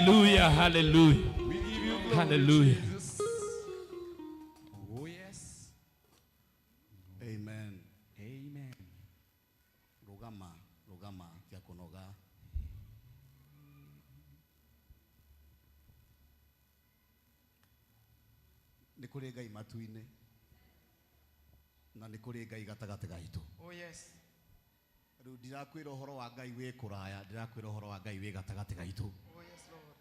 Hallelujah, hallelujah. We give you glory, Hallelujah. Jesus. Oh, yes. Amen. Amen. Rũgama, rũgama, tia kũnoga. Nĩ kũrĩ Ngai matu-inĩ na nĩ kũrĩ Ngai gatagatĩ gaitũ. Oh, yes. Rĩu ndirakwĩra ũhoro wa Ngai wĩ kũraya, ndĩrakwĩra ũhoro wa Ngai wĩ gatagatĩ gaitũ. Oh, yes, Lord.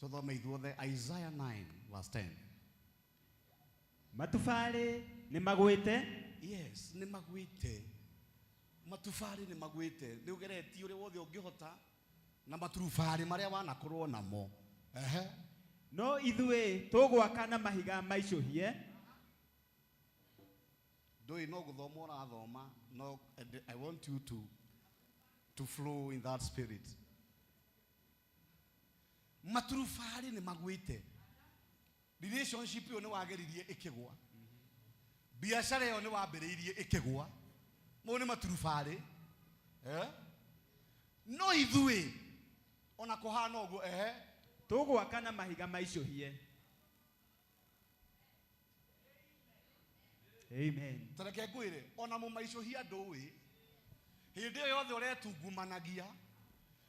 Tũthome ithuothe Isaiah 9 verse 10. Matubarĩ nĩ magwĩte. Yes, nĩ magwĩte. Matubarĩ nĩ magwĩte. Nĩ ũgeretie ũrĩa wothe ũngĩhota na maturubarĩ marĩa wanakorwo namo. Ehe. No ithuĩ tũgwaka na mahiga maicũhie. Ndũĩ no gũthoma ũrathoma, no and I want you to flow in that spirit. Maturubarĩ nĩ magwĩte. Relationship ĩyo nĩ wageririe ĩkĩgwa. Biacara ĩyo nĩ wambĩrĩirie ĩkĩgwa. Mau nĩ maturubarĩ. Eh? No ithuĩ ona kũhana ũguo ehe. Tũgwaka na mahiga maicũhie. Amen. Ta reke ngwĩre ona mũmaicũhia ndũĩ hĩndĩ ĩyo yothe ũretungumanagia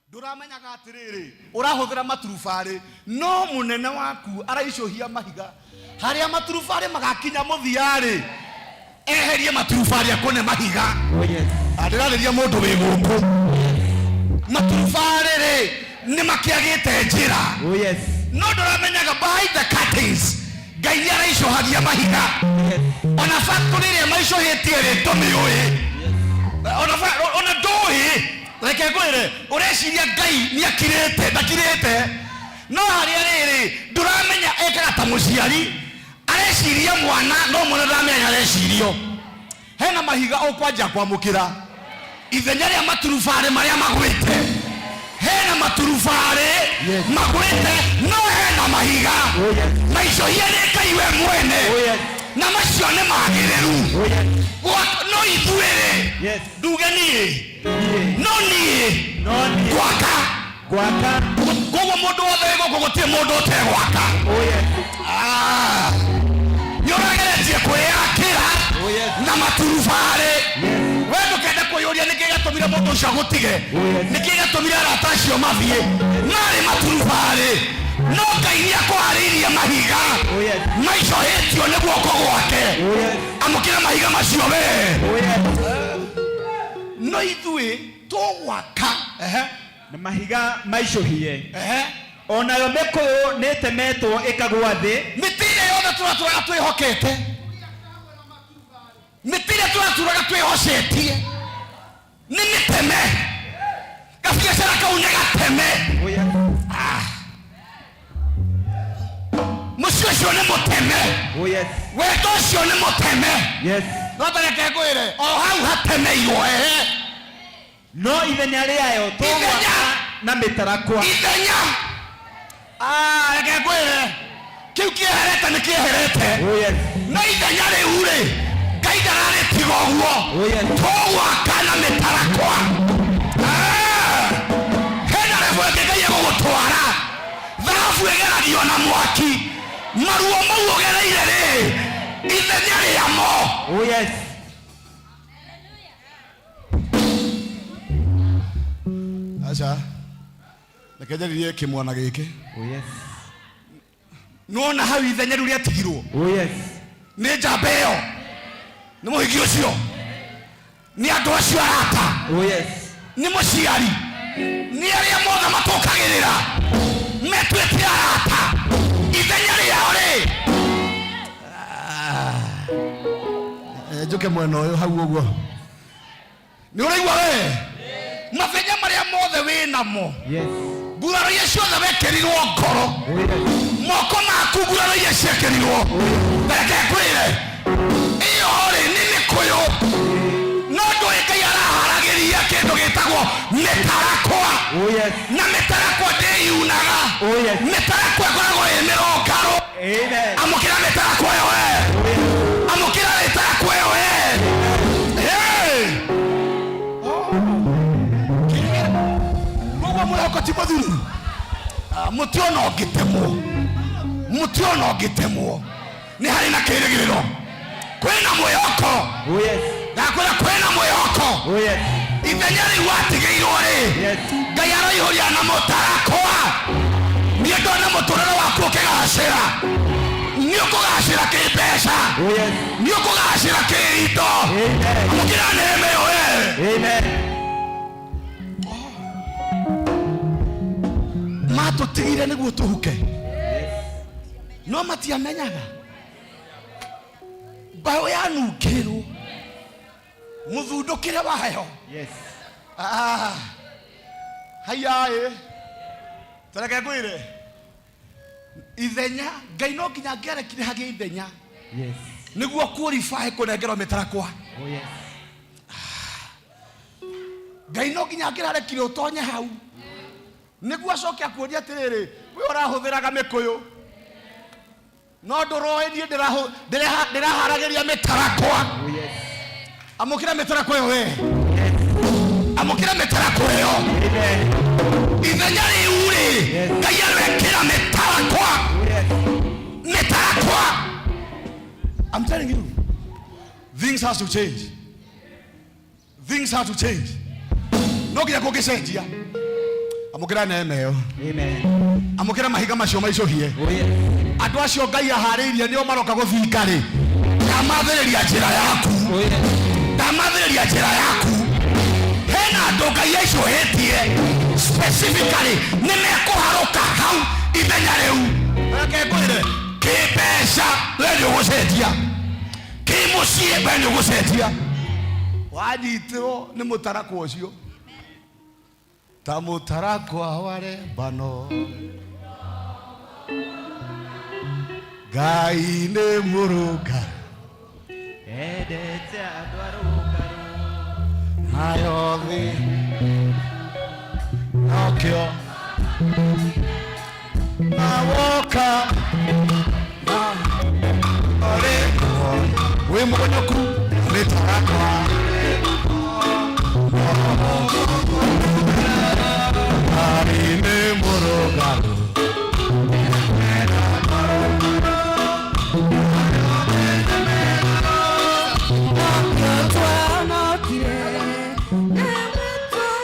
ndũramenyaga atĩrĩrĩ ũrahũthĩra maturubarĩ no mũnene waku araicũhia mahiga harĩa maturubarĩ magakinya mũthia-rĩ eherie maturubarĩ akũne mahiga. Oh, yes. Ndĩrarĩria mũndũ wĩ gũkũ maturubarĩ rĩ nĩ makĩagĩte njĩra. Oh, yes. No ndũramenyaga behind the curtains Ngai nĩ araicũhagia mahiga. Yes. Ona factory ĩrĩa maicũhĩtie rĩ ndũmĩũĩ. Ona ndũĩ reke ngwĩre ũreciria Ngai nĩ akirĩte ndakirĩte no harĩa rĩrĩ ndũramenya ekaga ta mũciari areciria mwana no mwana ndaramenya arecirio hena mahiga ũkwanja kwamũkĩra ithenya rĩa maturubarĩ marĩa magwĩte hena maturubarĩ Yes. magwĩte no hena mahiga. Oh, yes. Maicũhie nĩ Ngai we mwene. Oh, yes. Na macio nĩ magĩrĩru. Oh, yes. No ithuĩ rĩ Yes. nduge niĩ Niĩ. no niĩ No niĩ. gwaka. Gwaka. Koguo mũndũ wothe wĩ gũkũ gũtirĩ mũndũ ũtegwaka. Oh, yes. Ah. Nĩ ũrageretie kwĩyakĩra Oh, yes. na maturubarĩ. We ndũkende kwĩyũria nĩkĩ gĩatũmire mũndũ ũcio agũtige. Oh, yes. Nĩkĩ gĩatũmire arata acio mathiĩ marĩ maturubarĩ no Ngai nĩ akũharĩirie mahiga. Oh, yes. Maicũhĩtio nĩ guoko gwake. Oh, yes. Amũkĩra mahiga macio we. Oh, yes. No ithuĩ tũgwaka. Ehe. Na mahiga maicũhie. Ehe. Onayo mĩkũyũ nĩ ĩtemetwo ĩkagũa thĩ. Mĩtĩ ĩrĩa yothe tũratũraga twĩhokete, mĩtĩ ĩrĩa tũratũraga twĩhocetie nĩ mĩteme. Gabiacara kau nĩ gateme. Oh, yes. Mũciĩ ũcio nĩ mũteme. Oh, yes. Wendo ũcio nĩ mũteme. Yes. No tareke ngwĩre o hau hatemeirwo ehe. No ithenya rĩayo tũgwaka Ithenya. na mĩtarakwa. Ithenya. Ah, reke ngwĩre kĩu kĩeherete nĩ kĩeherete. Oh, yes. No ithenya rĩu rĩ Ngai ndararĩtiga ũguo. Oh, yes. Tũgwaka na mĩtarakwa. Ah, hena level ĩngĩ Ngai egũgũtwara. Thahabu ĩgeragio na mwaki. Maruo mau ũgereire rĩ ithenya rĩamo. Oh, yes. Aca reke njarĩrie kĩmwana gĩkĩ. Oh, yes. Nĩwona hau ithenya rĩu rĩatigirwo Oh, yes. nĩ njamba ĩyo nĩ mũhiki ũcio nĩ andũ acio arata. Oh, yes. Nĩ mũciari nĩ arĩa mothe matũkagĩrĩra metuĩte arata ithenya rĩao rĩ njũke mwena ũyũ hau ũguo nĩ ũraigua we mathenya marĩa mothe wĩ namo. Yes. Nguraro iria ciothe wekĩrirwo ngoro. Oh, yes. Moko maku nguraro iria ciekĩrirwo reke ngwĩre ĩyo rĩ nĩ mĩkũyũ no ndũĩ Ngai araharagĩria kĩndũ gĩtagwo mĩtarakwa. Oh, yes. Na mĩtarakwa ndĩyunaga. Oh, yes. Mĩtarakwa ĩkoragwo ĩ mĩrũngarũ. Amen. Amũkĩra mĩtarakwa ĩyo we. Oh, yes. Amũkĩra mĩtarakwa ĩyo we. Hey! Koguo Mwĩhoko ti mũthiru. Ah, mũtĩ ona ũngĩtemwo, mũtĩ ona ũngĩtemwo, nĩ harĩ na kĩrĩgĩrĩro, kwĩna mwĩhoko. Oh yes. Ndakwĩra kwĩna mwĩhoko. Oh yes. Ithenya rĩu watigĩirwo rĩ, Yes. Ngai aroihũria na mũtarakwa. Niĩ ndona mũtũrĩre waku ũkĩgacĩra, nĩ ũkũgacĩra kĩmbeca. Oh yes. Nĩ ũkũgacĩra kĩindo. Amen. Amũkĩra neema ĩyo we. Amen. Matũtigire nĩguo tũhuke, no matiamenyaga mbaũ yanungĩrwo mũthundũkĩre wayo. Yes. Ah, haiyaĩ, tareke ngwĩre, ithenya Ngai no nginya angĩarekire hagĩe ithenya Yes. nĩguo qualify kũnengerwo mĩtarakwa. Oh yes. Ngai no nginya angĩrarekire ũtonye hau nĩguo acoke akuonia atĩrĩrĩ, we ũrahũthĩraga mĩkũyũ no ndũroĩ niĩ ndĩraharagĩria mĩtarakwa. Oh yes. Amũkĩra mĩtarakwa ĩyo we. Yes. Amũkĩra mĩtarakwa ĩyo. Amen. Ithenya rĩu rĩ, Yes. Ngai arekĩra mĩtarakwa. Oh yes. Mĩtarakwa. I'm telling you, things has to change, things have to change. No nginya kũngĩcenjia. Amũkĩra neema ĩyo. Amen. Amũkĩra mahiga macio maicũhie. Oh yes. Andũ acio Ngai aharĩirie nĩo maroka gũthinga rĩ, ndamathĩrĩria njĩra yaku. Oh yes. Ndamathĩrĩria njĩra yaku. Hena andũ Ngai aicũhĩtie specifically nĩ mekũharũka hau ithenya rĩu. Reke ngwĩre, kĩmbeca we nĩ ũgũcenjia, kĩmũciĩ we nĩ ũgũcenjia. Wanyitĩrwo nĩ mũtarakwa ũcio ta mũtarakwa wa Lebano, Ngai nĩ mũrũnga. Endete andũ arũngarũ. Nayo thĩ nokĩo na woka na ũrĩ wĩ mũgonyoku mĩtarakwa. Ngai nĩ mũrũngarũ.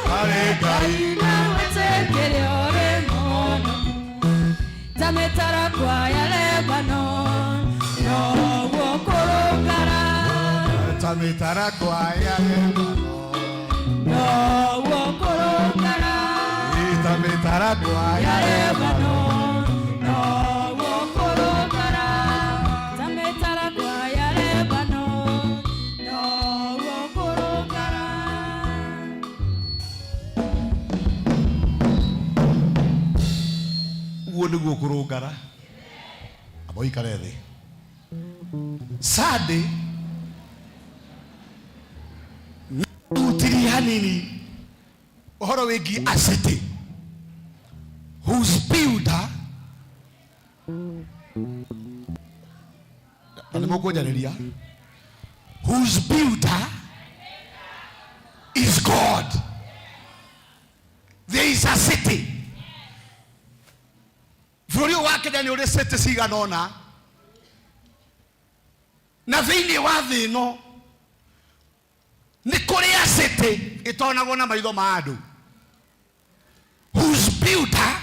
Harĩ Ngai. Mĩtarakwa ya Lebanon noguo kũrũngara. Ta mĩtarakwa ya Lebanon. Noguo kũrũngara. Ta mĩtarakwa ya ya Lebanon noguo kũrũngara, ta mĩtarakwa ya Lebanon noguo kũrũngara. Ũguo nĩguo kũrũngara. Amba ũikare thĩ. Sunday hutirie hanini ũhoro wĩgiĩ a city whose builder, na nĩ mũkũnjarĩria, whose builder is God. There is a city. Bũrũri ũyũ wa Kenya nĩ ũrĩ city cigana ũna, na thĩinĩ wa thĩ ĩno nĩ kũrĩ a city ĩtonagwo na maitho ma andũ, whose builder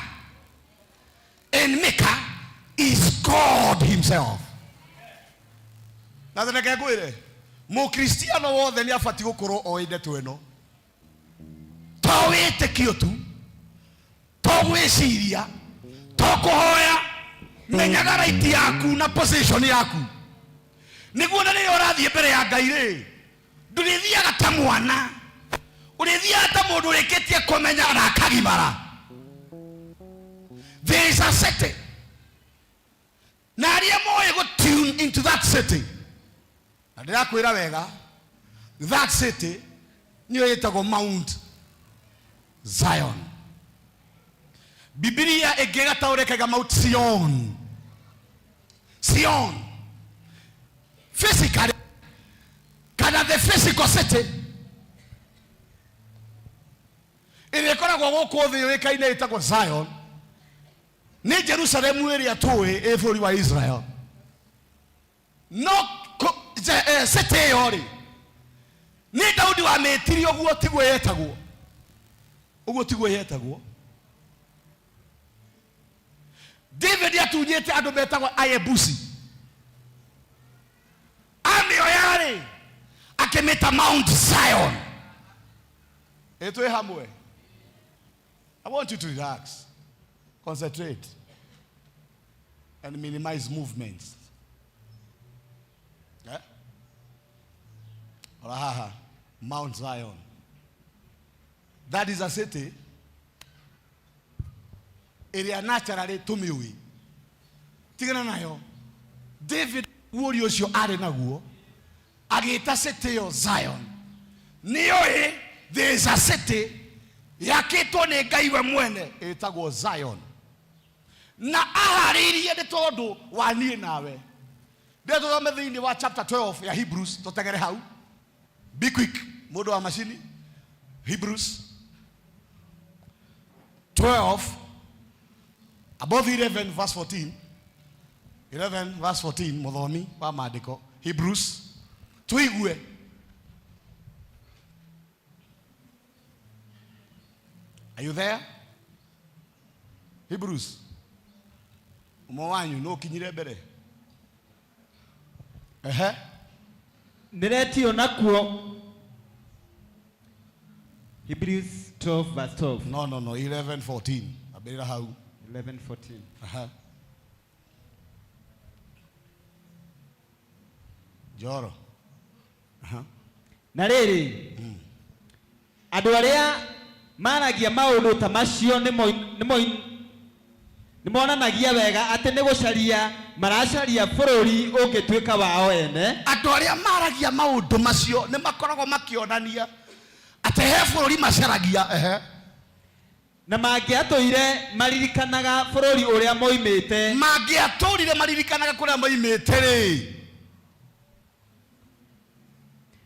and maker is God himself. Na reke ngwĩre, mũkristiano wothe nĩ abatiĩ gũkorwo oĩ ndeto ĩno. To wĩtĩkio tu, to gwĩciria, to kũhoya, menyaga right yaku na position yaku, nĩguo na rĩrĩa ũrathiĩ mbere ya Ngai rĩ, ndũrĩthiaga ta mwana, ũrĩthiaga ta mũndũ ũrĩkĩtie kũmenya na akagimara. There is a city, na arĩa moĩ gũ tune into that city, na ndĩrakwĩra wega, that city nĩyo ĩtagwo Mount Zion. Bibilia ĩngĩ ĩgataũrĩkaga Mount Sion. Sion physically, kana the physical city, Ĩrĩa ĩkoragwo gũkũ thĩ yũĩkaine ĩtagwo Zion nĩ Jerusalemu ĩrĩa tũĩ ĩ bũrũri wa Israel. No city ĩyo rĩ, nĩ Daudi wamĩtirie ũguo, tiguo yetagwo ũguo, tiguo yetagwo. David atunyĩte andũ metagwo Ayebusi, amĩoya rĩ akĩmĩta Mount Zion. Ĩtwĩ hamwe. I want you to relax, concentrate and minimize movements. Eh? Ora haha, Mount Zion. That is a city ĩrĩa naturally tũmĩũĩ. Tigana nayo. David wũri ũcio arĩ naguo agĩta city ĩyo Zion. Nĩoĩ there is a city yakĩtwo nĩ Ngai we mwene ĩtagwo Zion, na aharĩirie nĩ tondũ wa niĩ nawe. Ndĩrĩa tũthome thĩinĩ wa chapter 12 ya Hebrews, tũtegere hau. Be quick, mũndũ wa macini. Hebrews 12 above 11 verse 14, 11 verse 14. Mũthomi wa maandĩko, Hebrews, tuigue. Are you there? Hebrews. Ũmwe wanyu no ũkinyire mbere. Ehe. Nĩretio nakuo Hebrews 12 verse 12. No, 11 14. Ambĩrĩra hau. 11 14. Aha. Njoro. Aha. Na rĩrĩ, andũ arĩa maragia maũndũ ta macio nĩmonanagia wega atĩ nĩ gũcaria maracaria bũrũri ũngĩtuĩka wao ene. Andũ arĩa maragia maũndũ macio nĩ makoragwo makĩonania atĩ he bũrũri macaragia. Ehe. Na mangĩatũire maririkanaga bũrũri ũrĩa moimĩte, Mangĩatũrire maririkanaga kũrĩa moimĩte rĩ,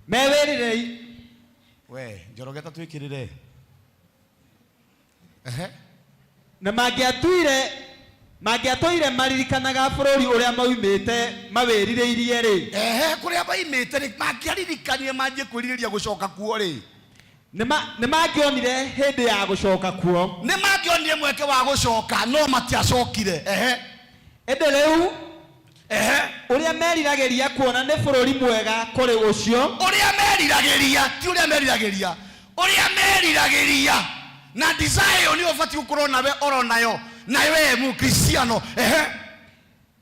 mewĩrĩre we Njoroge, ta twĩkĩrĩre. Ehe. Na mangĩatũire maririkanaga bũrũri ũrĩa moimĩte mawĩrirĩirie rĩ, Ehe, kũrĩa moimĩte rĩ, mangĩaririkanire manjie kwĩrirĩria gũcoka kuo rĩ, nĩ mangĩonire hĩndĩ ya gũcoka kuo. Nĩ mangĩonire mweke wa gũcoka, no matiacokire. Ehe. Ĩndĩ rĩu, Ehe. ũrĩa meriragĩria kuona nĩ bũrũri mwega kũrĩ ũcio, Ũrĩa meriragĩria, ti ũrĩa meriragĩria, ũrĩa meriragĩria, na desire ĩyo nĩyo ũbatiĩ gũkorwo nawe oro nayo nayo we Mũkristiano. Ehe.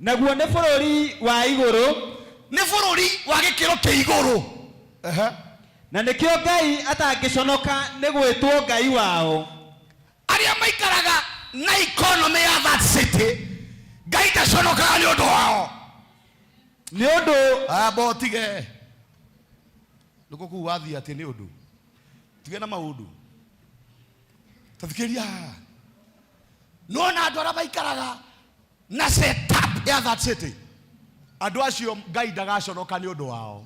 Naguo nĩ bũrũri wa igũrũ. Nĩ bũrũri wa gĩkĩro kĩa igũrũ. Ehe. Na nĩkĩo Ngai atangĩconoka nĩ gwĩtwo Ngai wao. Arĩa maikaraga na economy ya that city, Ngai ndaconokaga nĩ ũndũ wao. Nĩ ũndũ Amba ũtige nĩkũ kũu wathiĩ atĩ nĩ ũndũ tige na maũndũ. Tathikĩria haha, nona andũ arĩa maikaraga na setup ya that city, andũ acio Ngai ndagaconoka nĩ ũndũ wao.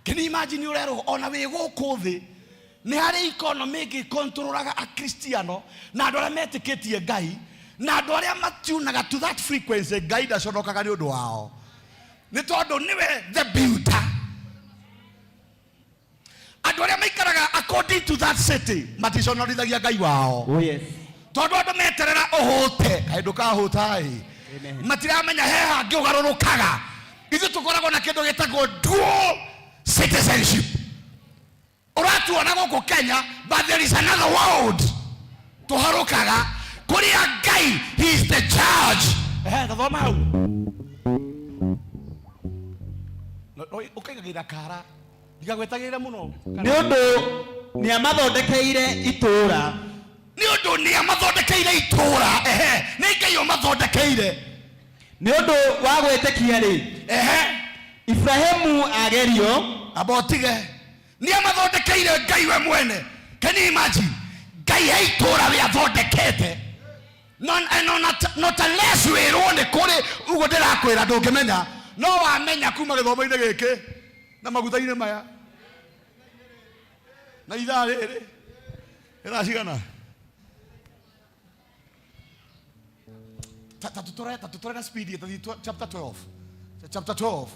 Can you imagine ũrerwo ona wĩ gũkũ thĩ nĩ harĩ economy ĩngĩ controlaga Akristiano na andũ arĩa metĩkĩtie Ngai na andũ arĩa matunaga to that frequency? Ngai ndaconokaga nĩ ũndũ wao nĩ tondũ nĩwe the builder. Andũ arĩa maikaraga according to that city maticonorithagia Ngai wao. Oh yes. Tondũ andũ meterera ũhũte, kaĩ ndũkahũta ĩ? Amen. Matiramenya he hangĩ ũgarũrũkaga. Ithuĩ tũkoragwo na kĩndũ gĩtagwo dual citizenship. Ũratuona gũkũ Kenya, but there is another world tũharũkaga kũrĩa Ngai, he is the judge. Ehe, tathoma hau. No, ũkaigagĩrĩra kara, ndigagwetagĩrĩre mũno. Nĩ ũndũ nĩ amathondekeire itũũra. Nĩ ũndũ nĩ amathondekeire itũũra. Ehe, nĩ Ngai ũmathondekeire. Nĩ ũndũ wa gwĩtĩkia rĩ, Ehe. Ibrahimu agerio Amba ũtige. Nĩ amathondekeire Ngai we mwene. Can you imagine? Ngai he itũũra we athondekete. Not unless wĩrwo nĩ kũrĩ ũguo ndĩrakwĩra, ndũngĩmenya. No wamenya kuma gĩthomo-inĩ gĩkĩ na maguta-inĩ maya. Na ithaa rĩrĩ nĩ thaa cigana? Ta tutore ta tutore na speed ta chapter 12, chapter 12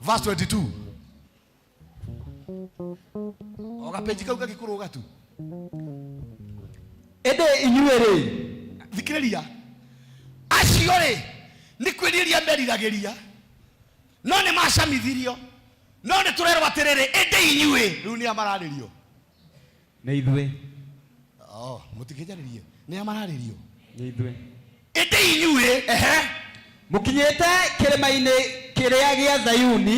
verse 22, o gapeji kau gagĩkũrũga tu. Ĩndĩ inyuĩ rĩ, Thikĩrĩria, acio rĩ nĩ kwĩrirĩria meriragĩria, no nĩ macamithirio, no nĩ tũrerwo atĩrĩrĩ, ĩndĩ inyuĩ rĩu nĩ amararĩrio. Nĩ ithuĩ. Oh, mũtikĩnjarĩrie, nĩ amararĩrio. Nĩ ithuĩ. Ĩndĩ inyuĩ, ehe. Mũkinyĩte kĩrĩma-inĩ kĩrĩa gĩa Zayuni.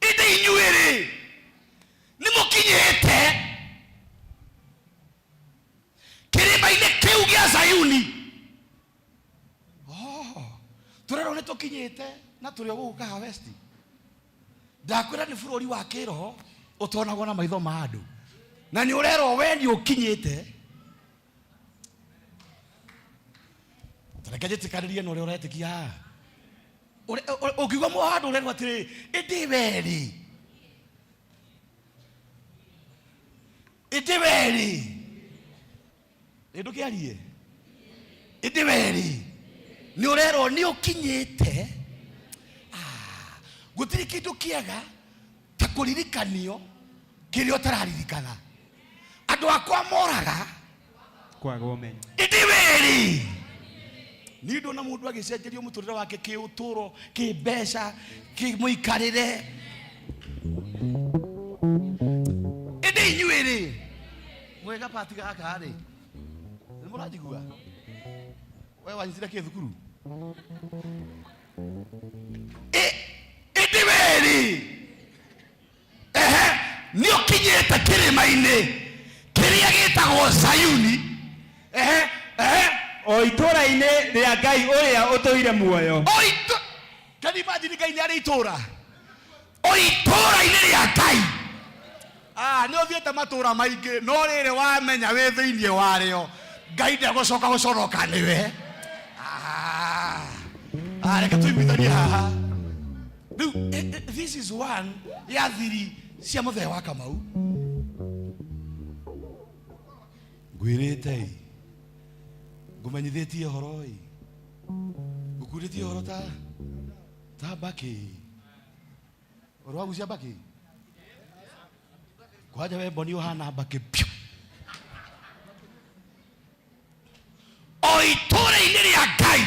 Ĩndĩ inyuĩ rĩ nĩ mũkinyĩte kĩrĩma-inĩ kĩu gĩa Zayuni. Oh, tũrerwo nĩ tũkinyĩte na tũrĩ o gũkũ Kahawa West. Ndakwĩra nĩ bũrũri wa kĩroho ũtonagwo na maitho ma andũ, na nĩ ũrerwo we nĩ ũkinyĩte. Reke njĩtĩkanĩrie na ũrĩa ũretĩkia haha. Ũngiuga mũhandũ ũrerwo atĩrĩ, ĩndĩ werĩ, ĩndĩ werĩ, ĩ ndũkĩarie, ĩndĩ werĩ nĩ ũrerwo nĩ ũkinyĩte. Ah, gũtirĩ kĩndũ kĩega ta kũririkanio kĩrĩa ũtararirikana. Andũ akwa moraga kwaga ũmenyo. Ĩndĩ werĩ niĩ ndona mũndũ agĩcenjerio mũtũrĩre wake kĩũtũro, kĩmbeca, kĩmũikarĩre. Ĩndĩ inyuĩ rĩ mwega pati gaka rĩ nĩ mũranjigua? We wanyitire kĩ thukuru? Ĩndĩ werĩ, ehe, nĩ ũkinyĩte kĩrĩma-inĩ kĩrĩa gĩtagwo Zayuni, ehe, ehe. O itũũra-inĩ rĩa Ngai ũrĩa ũtũire muoyo. O itũ. Can you imagine Ngai nĩ arĩ itũũra, o itũũra-inĩ rĩa Ngai? Ah, nĩ ũthiĩte matũũra maingĩ, no rĩrĩ wamenya wĩ thĩinĩ warĩo, Ngai ndegũcoka gũconoka nĩwe. Ah, ah, reke tũiguithanie haha rĩu. This is one ya thiri cia mũthee wa Kamau. Ngwĩrĩte ĩ, ngũmenyithĩtie ũhoro ĩ, ngũkurĩtie ũhoro ta mbakĩ, ũhoro wa gucia mbakĩ. Kwanja we mboni ũhana mbakĩ piũ. O itũũra-inĩ rĩa Ngai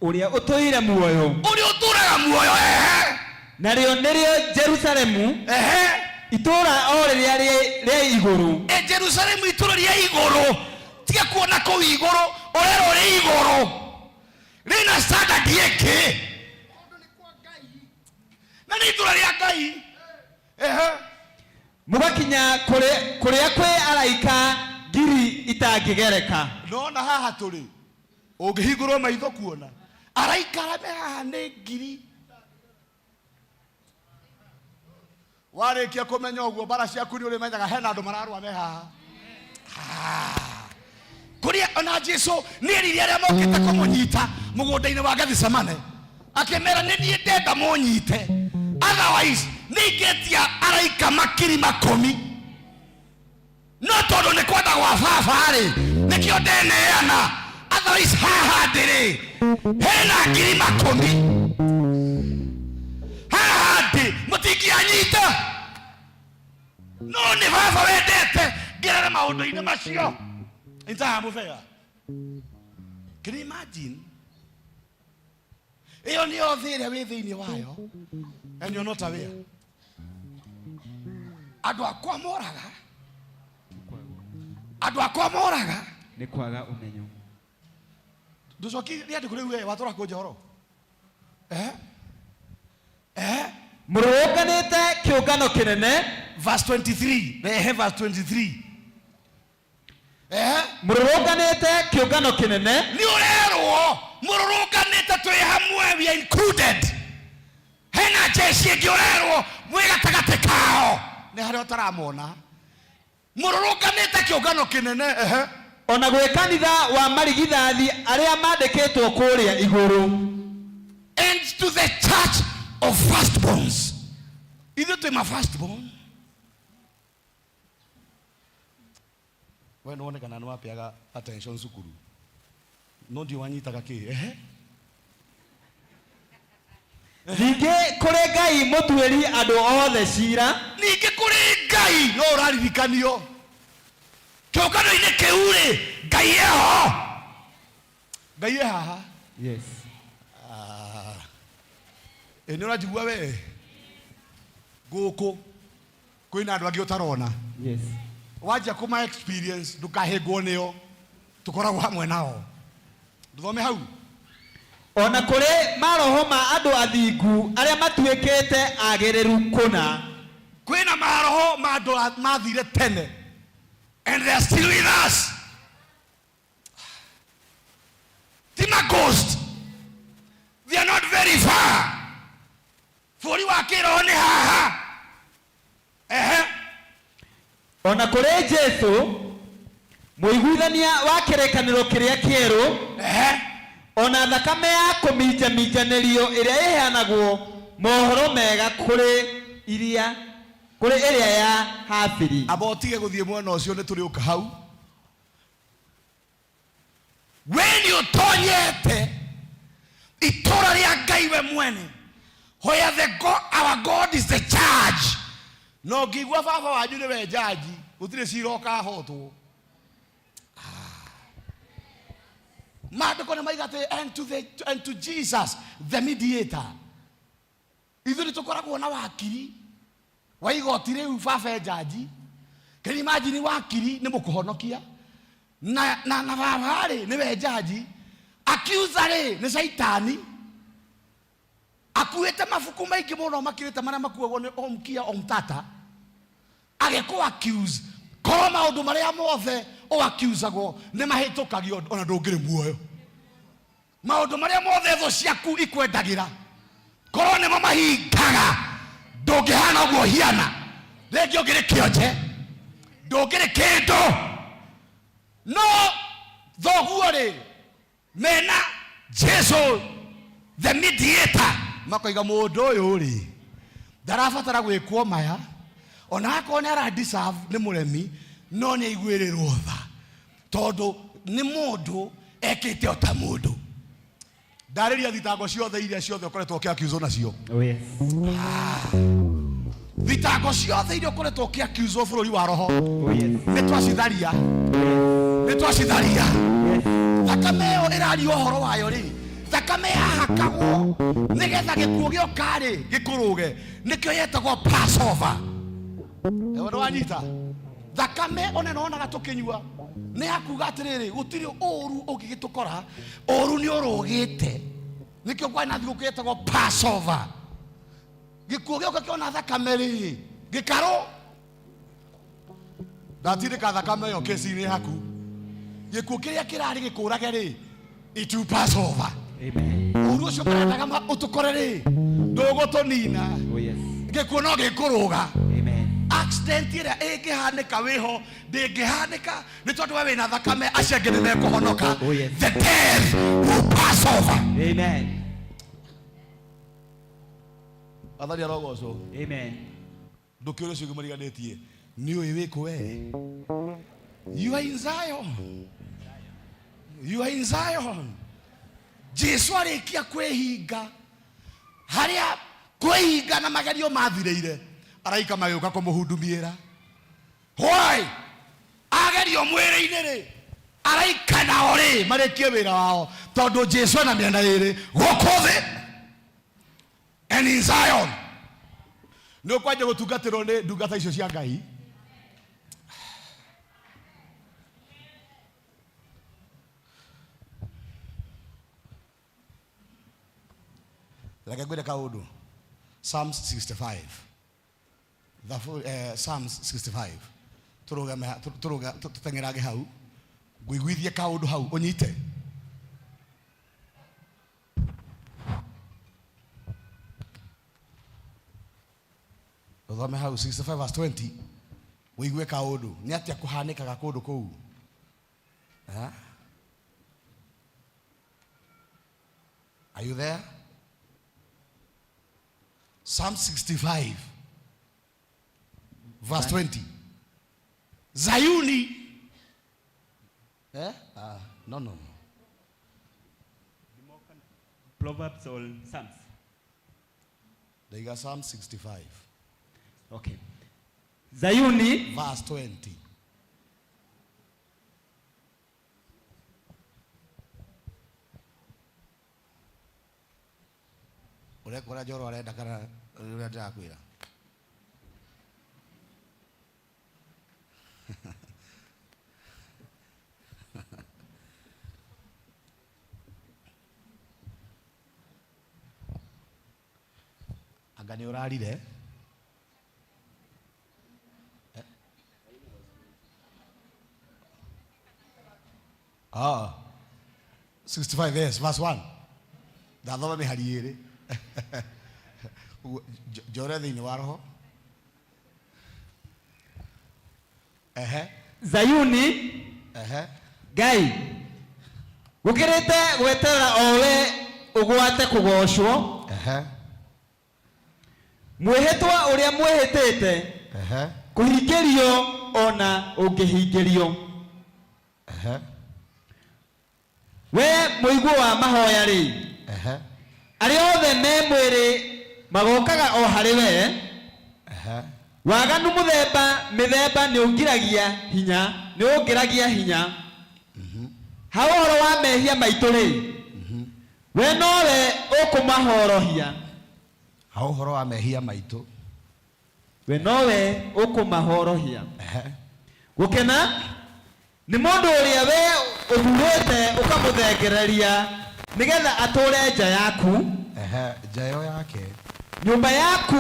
ũrĩa ũtũire muoyo, ũrĩa ũtũũraga muoyo, ehe. Narĩo nĩrĩo Jerusalemu, ehe, itũũra o rĩrĩa rĩa igũrũ. E Jerusalemu, itũũra rĩa igũrũ. Tiga kuona kũu igũrũ, ũrerwo rĩ igũrũ rĩna standard ĩngĩ, na nĩ itũũra rĩa Ngai, ehe. Mũgakinya kũrĩa kwĩ araika ngiri itangĩgereka. Nona haha tũrĩ, ũngĩhingũrwo maitho kuona araika arĩa me haha nĩ ngiri. Warĩkia kũmenya ũguo, mbara ciaku nĩ ũrĩmenyaga hena andũ mararũa me haha. Ah. Kũrĩa ona Jesu nĩ erire arĩa mokĩte kũmũnyita mũgũnda-inĩ wa Gethisemane, akĩmera, "Nĩ niĩ ndenda mũnyite, otherwise nĩ ingĩtia araika makiri makũmi, no tondũ nĩ kwenda gwa baba rĩ, nĩkĩo ndeneana. Otherwise haha ndĩrĩ hena ngiri makũmi, haha ndĩ mũtingĩanyita, no nĩ baba wendete ngerere maũndũ-inĩ macio nitahamũbea." Can you imagine? Ĩyo nĩyo thĩ ĩrĩa wĩ thĩinĩ wayo and you're not aware. Andũ akwa moraga, andũ akwa moraga nĩ kwaga ũmenyo. Ndũcoki rĩandĩko rĩu, we watũra kũnja ũhoro, eh eh. Mũrũrũnganĩte kĩũngano kĩnene. Verse 23, rehe verse 23, eh. Mũrũrũnganĩte kĩũngano kĩnene. Nĩ ũrerwo mũrũrũnganĩte, twĩ hamwe, we are included. Hena jeshi ĩngĩ ũrerwo mwĩ gatagatĩ kao, nĩ harĩa ũtaramona mũrũrũnganĩte kĩũngano kĩnene, ehe. Ona gwĩ kanitha wa marigithathi arĩa mandĩkĩtwo kũrĩa igũrũ. And to the church of firstborns. Ithuĩ twĩ ma first born. We nĩwone kana nĩwapeaga attention cukuru no ndiũ wanyitaga kĩ ehe. Ningĩ kũrĩ Ngai mũtuĩri andũ othe ciira. Ningĩ kũrĩ Ngai no ũraririkanio kĩũngano-inĩ kĩu rĩ, Ngai eho, Ngai e haha. Yes. Ah. Ĩ nĩ ũranjigua we? Gũkũ kwĩna andũ angĩ ũtarona. Yes. Wanjia kũma experience ndũkahĩngwo nĩo, tũkoragwo hamwe nao. Ndũthome hau. O na kũrĩ maroho ma andũ athingu arĩa matuĩkĩte agĩrĩru kũna. Kwĩna maroho ma andũ mathire tene and they are still with us. Ti ma ghost. They are not very far. Bũrũri wa kĩroho nĩ haha. Ehe. O na kũrĩ Jesu, mũiguithania wa kĩrĩkanĩro kĩrĩa kĩerũ, Ehe. o na thakame ya kũminjaminjanĩrio ĩrĩa ĩheanagwo mohoro mega kũrĩ iria kũrĩ ĩrĩa ya Habili. Amba ũtige gũthiĩ mwena ũcio, nĩ tũrĩũka hau. We nĩ ũtonyete itũra rĩa Ngai we mwene, where the God, our God is the judge. Na ũngĩigua baba wanyu nĩwe jaji, gũtirĩ cira ũkahotwo. Maandĩko nĩ maiga atĩ and to Jesus the mediator. Ithuĩ nĩ tũkoragwo na wakiri wa igoti rĩu, baba e jaji. Can you imagine wakiri nĩ mũkũhonokia na baba rĩ nĩwe jaji, accuser rĩ nĩ Caitani akuĩte mabuku maingĩ mũno makĩrĩte marĩa makuagwo nĩ omkia omtata agĩkũ accuse. Korwo maũndũ marĩa mothe ũ accusagwo nĩ mahĩtũkagio, ona ndũngĩrĩ muoyo. Maũndũ marĩa mothe thũ ciaku ikwendagĩra korwo nĩmo mahingaga, ndũngĩhana ũguo hiana. Rĩngĩ ũngĩrĩ kĩonje, ndũngĩrĩ kĩndũ. No thoguo rĩ mena Jesu the mediator, makoiga mũndũ ũyũ rĩ ndarabatara gwĩkwo maya, ona akorwo nĩ ara deserve, nĩ mũremi, no nĩ aiguĩrĩrwo tha tondũ nĩ mũndũ ekĩte o ta mũndũ. Ndarĩria thitango ciothe iria ciothe ũkoretwo ũkĩ-accuse nacio. Oh yes. Thitango ciothe iria ũkoretwo ũkĩ-accuse bũrũri wa roho, Oh yes. nĩ twacitharia, nĩ twacitharia. Thakame ĩyo ĩraria ũhoro wayo rĩ, thakame yahakagwo nĩgetha gĩkuũ gĩoka rĩ gĩkũrũge, nĩkĩo yetagwo Passover. Ewe nĩ wanyita? Thakame ona ĩno wonaga tũkĩnyua nĩ yakuga atĩrĩrĩ, gũtirĩ ũru ũngĩgĩtũkora, ũru nĩ ũrũgĩte. Nĩkĩo kwarĩ na thigũkũ yetagwo Passover. Gĩkuũ gĩoka kĩona thakame rĩ gĩkarũ. Ndatindĩka thakame ĩyo kesi-inĩ yaku, gĩkuũ kĩrĩa kĩrarĩ gĩkũrage rĩ, it will pass over. Amen. Ũru ũcio marendaga ũtũkore rĩ, ndũgũtũnina. Oh yes. Gĩkuũ no gĩkũrũga. Amen. Accident ĩrĩa ĩngĩhanĩka wĩho ndĩngĩhanĩka, nĩ tondũ we wĩna thakame, acio angĩ nĩ mekũhonoka. Oh, yes. The death will pass over. Amen. Athani arogocwo. Amen. Ndũkĩũrĩ ũcio ũngĩ mũriganĩtie nĩ ũĩ wĩkũ we. You are in Zion, you are in Zion. Jesu arĩkia kwĩhinga harĩa kwĩhinga na magerio mathirĩire, araika magĩũka kũmũhundumiĩra. Why? Agerio mwĩrĩ-inĩ rĩ, araika nao rĩ marĩkie wĩra wao, tondũ Jesu ena mĩena ĩrĩ, gũkũ thĩ and in Zion. Nĩ ũkwanjia gũtungatĩrwo nĩ ndungata icio cia Ngai. Reke ngwĩre kaũndũ. Psalms 65. Psalms 65, tũrũgame tũteng'erange hau, ngũiguithie kaũndũ hau ũnyite. Ũthome hau 65 verse 20, ũigue kaũndũ nĩ atĩa kũhanĩkaga kũndũ kũu. Eh? Are you there? Psalm 65. Verse 20. Zayuni. Eh? Ah, no, no, no. Proverbs or Psalms? Ndaiga Psalm 65 Okay. Zayuni verse 20. Ũrekora Njoro arenda kana ũrĩa ndĩrakwĩra? Anga nĩ ũrarire? Ah. 65, yes, verse 1. Ndathoma mĩhari ĩrĩ. Ũguo, njore thĩinĩ wa roho. Ehe, Zayuni ehe. Ngai gũkĩrĩte gweterera o we ũgwate kũgocwo. Ehe, Mwĩhĩtwa ũrĩa mwĩhĩtĩte ehe, kũhingĩrio ona ũngĩhingĩrio. Ehe, We mũiguo wa mahoya rĩ, ehe, arĩa othe me mwĩrĩ magokaga o harĩ we. Ehe. Waganu mũthemba mĩthemba nĩ ũngiragia hinya, nĩ ũngĩragia hinya. Ha ũhoro wa mehia maitũ rĩ, we nowe ũkũmahorohia. Ha ũhoro wa mehia maitũ. We nowe ũkũmahorohia. Ehe. Gũkena nĩ mũndũ ũrĩa we ũthurĩte ũkamũthengereria nĩgetha atũre nja yaku. Ehe, nja ĩyo yake. Nyũmba yaku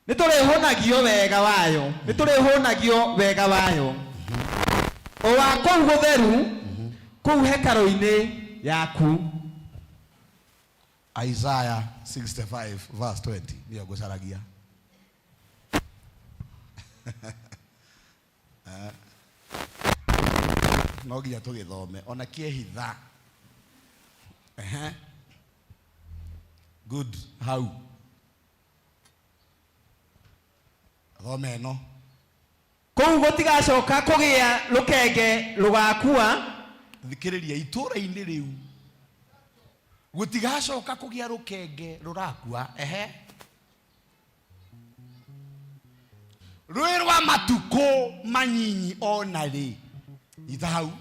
nĩ tũrĩhũnagio wega wayo, nĩ tũrĩhũnagio wega wayo o wa kũu gũtheru, kũu hekarũ-inĩ yaku. Isaiah 65 verse 20 nĩyo ngũcaragia. Eh. No nginya tũgĩthome ona kĩehitha. Ehe. Good, hau. Thome ĩno. Kũu gũtigacoka kũgĩa rũkenge rũgakua. Thikĩrĩria, itũũra-inĩ rĩu gũtigacoka kũgĩa rũkenge rũrakua. Ehe. Rwĩ rwa matukũ manyinyi ona rĩ. Nyita hau.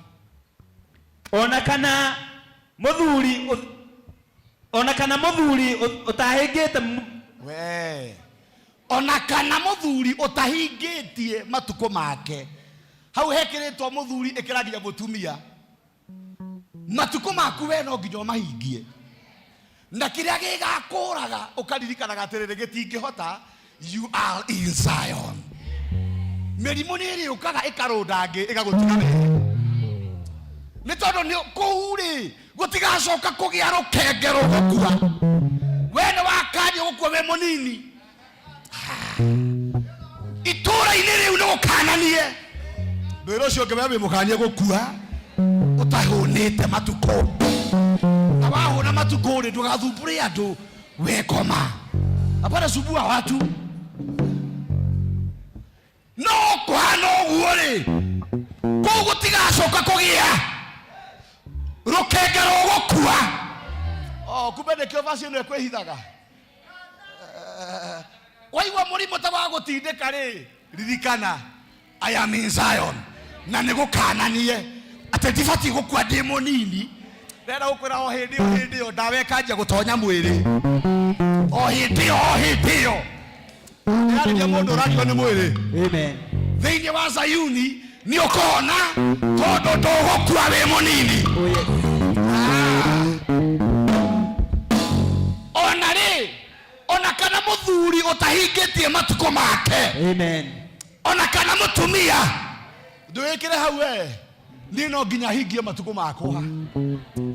Ona kana mũthuri ona kana mũthuri ũtahingĩte We ona kana mũthuri ũtahingĩtie matukũ make. Hau hekĩrĩtwo mũthuri, ĩkĩra nginya mũtumia. Matukũ maku we no nginya ũmahingie, na kĩrĩa gĩgakũraga ũkaririkanaga atĩrĩrĩ, gĩtingĩhota. You are in Zion. Mĩrimũ nĩ ĩrĩũkaga ĩkarũnda ngĩ ĩgagũtiga we, nĩ tondũ nĩ kũu rĩ gũtigacoka kũgĩa rũkenge rũgũkua. We nĩ wakanio gũkua wĩ mũnini. Itũũra-inĩ rĩu nĩ gũkananie ndwĩra ũcio ũngĩ, we wĩ mũkanie gũkua ũtahũnĩte matukũ, na wahũna matukũ rĩ, ndũgathumbũre andũ. Wekoma, hapana sumbua watu. No kũhana ũguo rĩ, kũu gũtigacoka kũgĩa rũkenge rũgũkua. Oh, kumbe nĩkĩo vaci ĩno ĩkwĩhithaga. Waigua mũrimũ ta wa gũtindĩka rĩ, ririkana I am in Zion, na nĩ gũkananie atĩ ndibatiĩ gũkua ndĩ mũnini. Ndĩrenda gũkwĩra o hĩndĩ ĩyo, hĩndĩ ĩyo ndawa ĩkanjia gũtonya mwĩrĩ, o hĩndĩ ĩyo, o hĩndĩ ĩyo ndĩrarĩria mũndũ ũragio nĩ mwĩrĩ. Amen. Thĩinĩ wa Zayuni nĩ ũkona tondũ ndũgũkua wĩ mũnini. Oh yes. Ona rĩ, ona kana mũthuri ũtahingĩtie matukũ make. Amen. Ona kana mũtumia, ndwĩkĩre hau we, niĩ no nginya hingie matukũ makwa.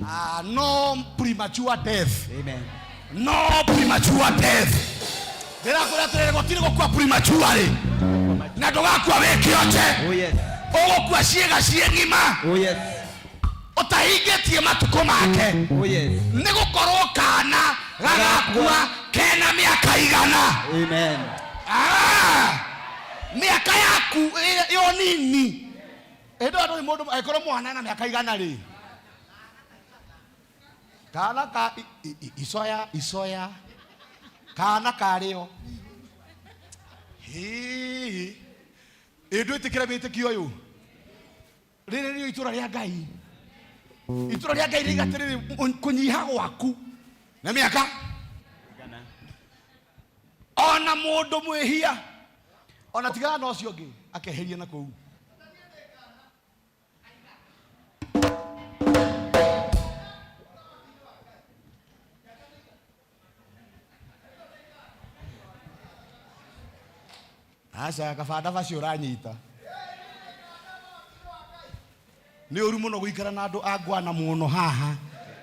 Ah, no premature death. Amen. No premature death. Ndĩrakwĩra atĩrĩrĩ, gũtirĩ gũkua prematurely, na ndũgakua wĩ kĩonje. Oh yes. Ũgũkua ciĩga ciĩ ng'ima. Oh yes. Ũtahingĩtie matukũ make. Oh yes. Nĩ gũkorwo kana gagakua kena mĩaka 100. Amen. Ah! Mĩaka yaku ĩyo nini ĩndĩ andũ nĩ mũndũ angĩkorwo mwana na mĩaka igana rĩ kana ka icoya icoya kana karĩo hii ĩ ndwĩtĩkĩre wĩtĩkio ũyũ rĩrĩ nĩrĩo itũra rĩa Ngai itũra rĩa Ngai rĩiga atĩrĩrĩ kũnyiha gwaku na mĩaka Igana. Ona mũndũ mwĩhia ona tigana na ũcio ũngĩ akeheria na kũu. Aca kabanda bacio ũranyita nĩ ũru mũno gũikara na andũ a ngwana mũno haha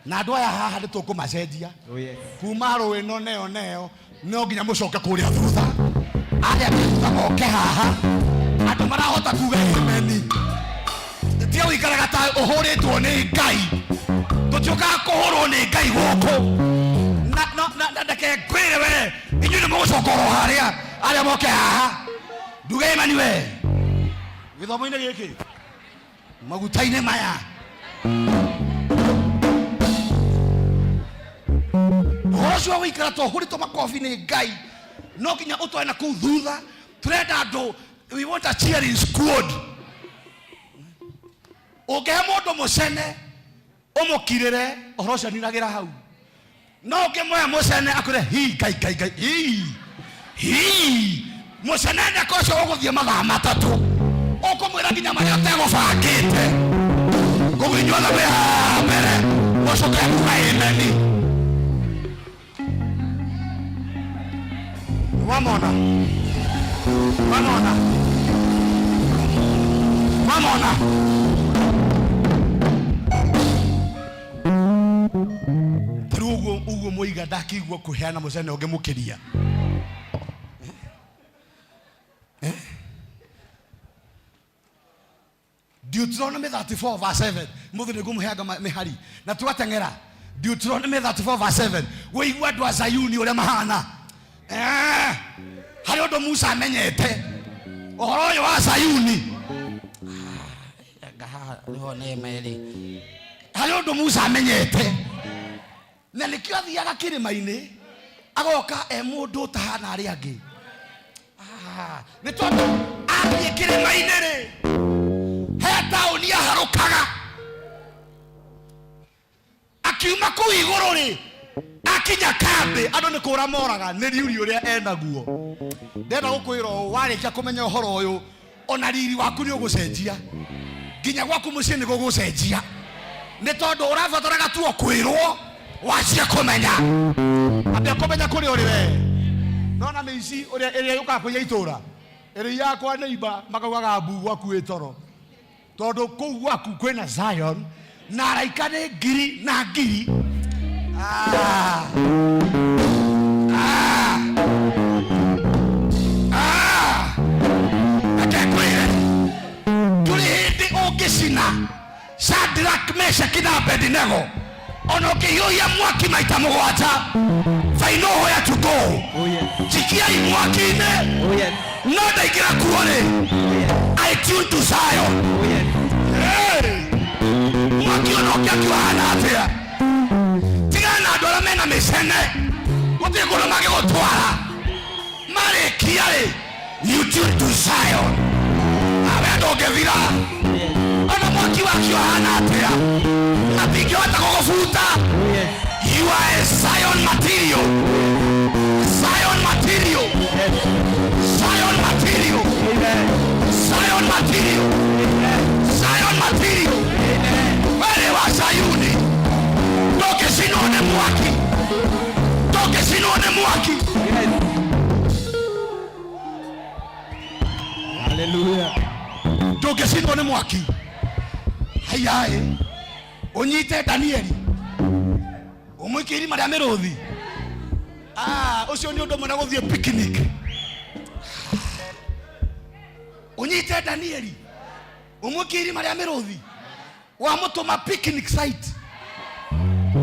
na andũ aya haha nĩ tũkũmacenjia. Oh yes. Kuma rũĩ no neo neo no nginya mũcoke kũrĩa thutha arĩa me thutha moke haha andũ marahota kuga amen. Tiga gũikaraga ta ũhũrĩtwo nĩ Ngai tũtiũkaga kũhũrwo nĩ Ngai gũkũ na na na na ndeke ngwĩre we inyuĩ nĩ mũgũcoka oro harĩa arĩa moke haha nduge amen we gĩthomo-inĩ gĩkĩ maguta-inĩ maya ũhoro ũcio wa gũikara ta ũhũrĩtwo makobi nĩ Ngai no nginya ũtware na kũu thutha tũrenda andũ we want a cheering squad ũngĩhe mũndũ mũcene ũmũkirĩre ũhoro ũcio aninagĩra hau no ũngĩmũhe mũcene akwĩre hi Ngai Ngai Ngai hi hi mũcene ndeka ũcio ũgũthiĩ mathaa matatũ ũkũmwĩra nginya marĩa ũtegũbangĩte koguo inyuothe mwĩ haha mbere mũcoke kuga amen. Wamona wamona wamona tarĩu ũguo ũguo mũiga ndakĩigua kũheana mũcene ũngĩmũkĩria. Deuteronomy 34 verse 7 mũthĩ nĩ ngũmũheanga mĩhari na twateng'era. Deuteronomy 34 verse 7 wĩigua andũ a Zayuni ũrĩa mahana. Harĩ ũndũ Musa amenyete ũhoro ũyũ wa Zayuni. Ngahaha nĩho nĩ merĩ. Harĩ ũndũ Musa amenyete na nĩkĩo athiaga kĩrĩma-inĩ agoka e mũndũ ũtahana arĩa angĩ. Nĩ tondũ athiĩ kĩrĩma-inĩ rĩ he taũni aharũkaga akiuma kũu igũrũ rĩ akinya kambĩ andũ nĩ kũra moraga nĩ riuri ũrĩa enaguo. Ndenda gũkwĩra ũũ warĩkia kũmenya ũhoro ũyũ ona riri waku nĩ ũgũcenjia nginya gwaku mũciĩ nĩ gũgũcenjia nĩ tondũ ũrabataraga tu o kwĩrwo wacie kũmenya ambia kũmenya kũrĩa ũrĩ we nona mĩici ũrĩa ĩrĩa yũkaga kũiya itũra ĩrĩa yakwa neighbor makaugaga mbu gwaku wĩ toro tondũ kũu gwaku kwĩna Zion na araika nĩ ngiri na ngiri. Reke ngwĩre ndũrĩ hĩndĩ ũngĩcina Shadrach, Meshach na Abednego ona ũkĩhiũhia mwaki maita mũgwanja they know where to go. Oh yes. Jikiai mwaki-inĩ Oh yes. no ndaingĩra kuo rĩ Oh yes. I tune to Zion. Oh yes. Hey! Mwaki ona ũngĩakio hana atĩa tigana na andũ arĩa mena mĩcene gũtirĩ kũndũ mangĩgũtwara marĩkia rĩ you tune to Zion. Awe ndũngĩthira ona mwaki wakio hana atĩa matingĩhota gũgũbuta. Oh yes. You are a Zion material. Zion material. Yes. Zion material. Amen. Zion material. Zion material. Wale wa Sayuni ndũngĩcinwo nĩ mwaki ndũngĩcinwo nĩ mwaki. Yes. Hallelujah. Ndũngĩcinwo nĩ mwaki haiyaĩ ũnyite Danieli ũmũikie irima rĩa mĩrũthi. Ũcio nĩ ũndũ ũmwe na gũthiĩ picnic. Ũnyite Danieli ũmũikie irima rĩa mĩrũthi wamũtũma picnic site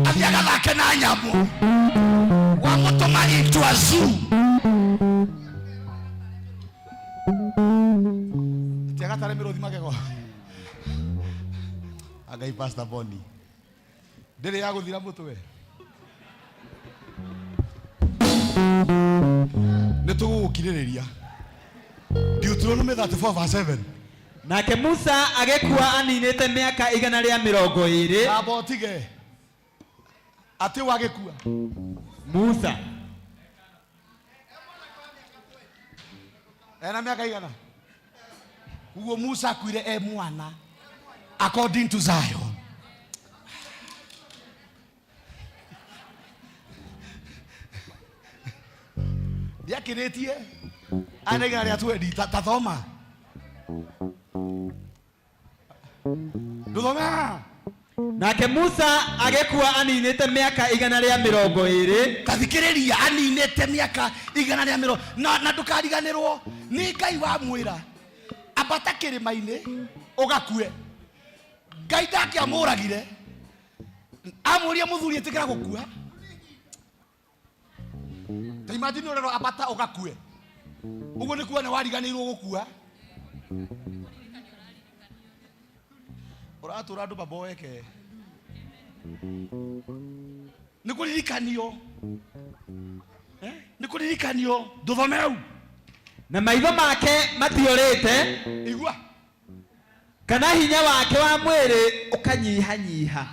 athiĩ agathake na nyamũ wamũtũma into a zoo. Gatare mĩrũthi magego. Angai Pastor Boni. Ndĩrĩ ya gũthira mũtwe. Nĩ tũgũgũkirĩrĩria. Deuteronomy 34 verse 7. Nake Musa agĩkua aninĩte mĩaka 120. Amba ũtige. Atĩ wagĩkua. Musa. Ena mĩaka igana. Uguo Musa akuire e mwana. According to Zion. Ndiakĩrĩtie ana 120 ta thoma. Ndũthome haha. Nake Musa agĩkua aninĩte mĩaka 120. Tathikĩrĩria aninĩte mĩaka igana rĩa mĩrongo na ndũkariganĩrwo nĩ Ngai wamwĩra ambata kĩrĩma-inĩ ũgakue. Ngai ndangĩamũragire, amũrie mũthuri ĩtĩkĩra gũkua. Ta imagine ũrerwo ambata ũgakue, ũguo nĩ kuga nĩ wariganĩirwo gũkua. Ũratũra andũ maboeke nĩ kũririkanio. Nĩ kũririkanio ndũthome hau. Na maitho make matiorĩte. Igua. Kana hinya wake wa mwĩrĩ ũkanyihanyiha.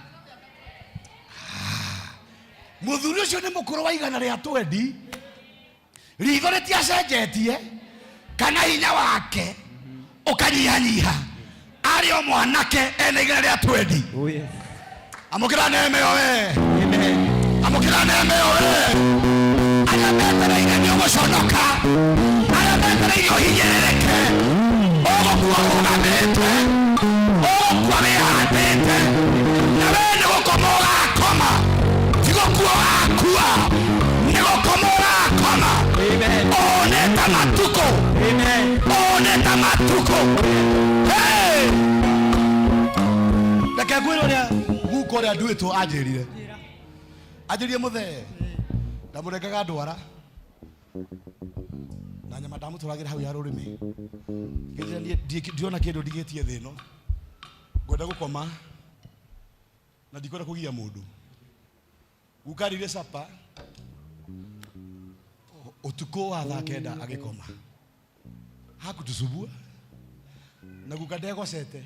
Mũthuri ũcio nĩ mũkũrũ wa 120, ritho rĩtiacenjetie kana hinya wake ũkanyihanyiha, arĩ o mwanake ena 120. Oh yes. Amũkĩra neema ĩyo we. Amen. Amũkĩra neema ĩyo we. Arĩa metereire nĩ ũgũconoka, arĩa metereire ũhinyĩrĩrĩke, ũgũkua ũrũgamĩte, ũgũkua wĩhandĩte, na we nĩ gũkoma ũgakoma, ti gũkua ũgakua, nĩ gũkoma ũgakoma. Amen. Ũnĩte matukũ. Amen. Ũnĩte matukũ. Hey! Reke ngwĩre ũrĩa guka ũrĩa nduĩtwo anjĩrire. Anjĩrire mũthee ndamũrengaga ndwara na nyama ndamũtwaragĩra hau ya rũrĩmĩ. Ngĩnjĩra niĩ ndiona kĩndũ ndigĩtie thĩ ĩno, ngwenda gũkoma na ndikwenda kũgia mũndũ. Guka arĩire capa ũtukũ wa thaa 9 agĩkoma, hakutucubua na guka ndegocete,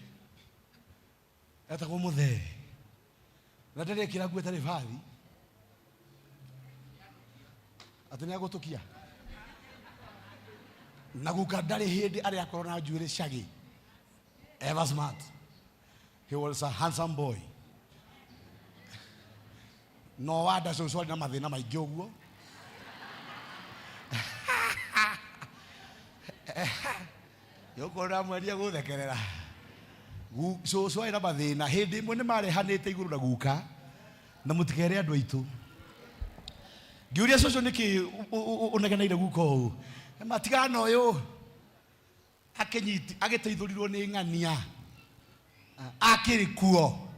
etagwo mũthee na ndarĩkĩra nguo ĩtarĩ bathi atĩ nĩ agũtũkia. Na guka ndarĩ hĩndĩ arĩ akorwo na njuĩrĩ cagĩ, ever smart, he was a handsome boy. No wanda cũcũ arĩ na mathĩna maingĩ ũguo. Yũkorwo ndamweria gũthekerera. Cũcũ arĩ na mathĩna, hĩndĩ ĩmwe nĩ marehanĩte igũrũ na guka, na mũtikere andũ aitũ. Ngĩũria cũcũ nĩkĩ ũnegeneire guka ũũ? Matigana ũyũ agĩteithũrirwo nĩ ng'ania akĩrĩ kuo.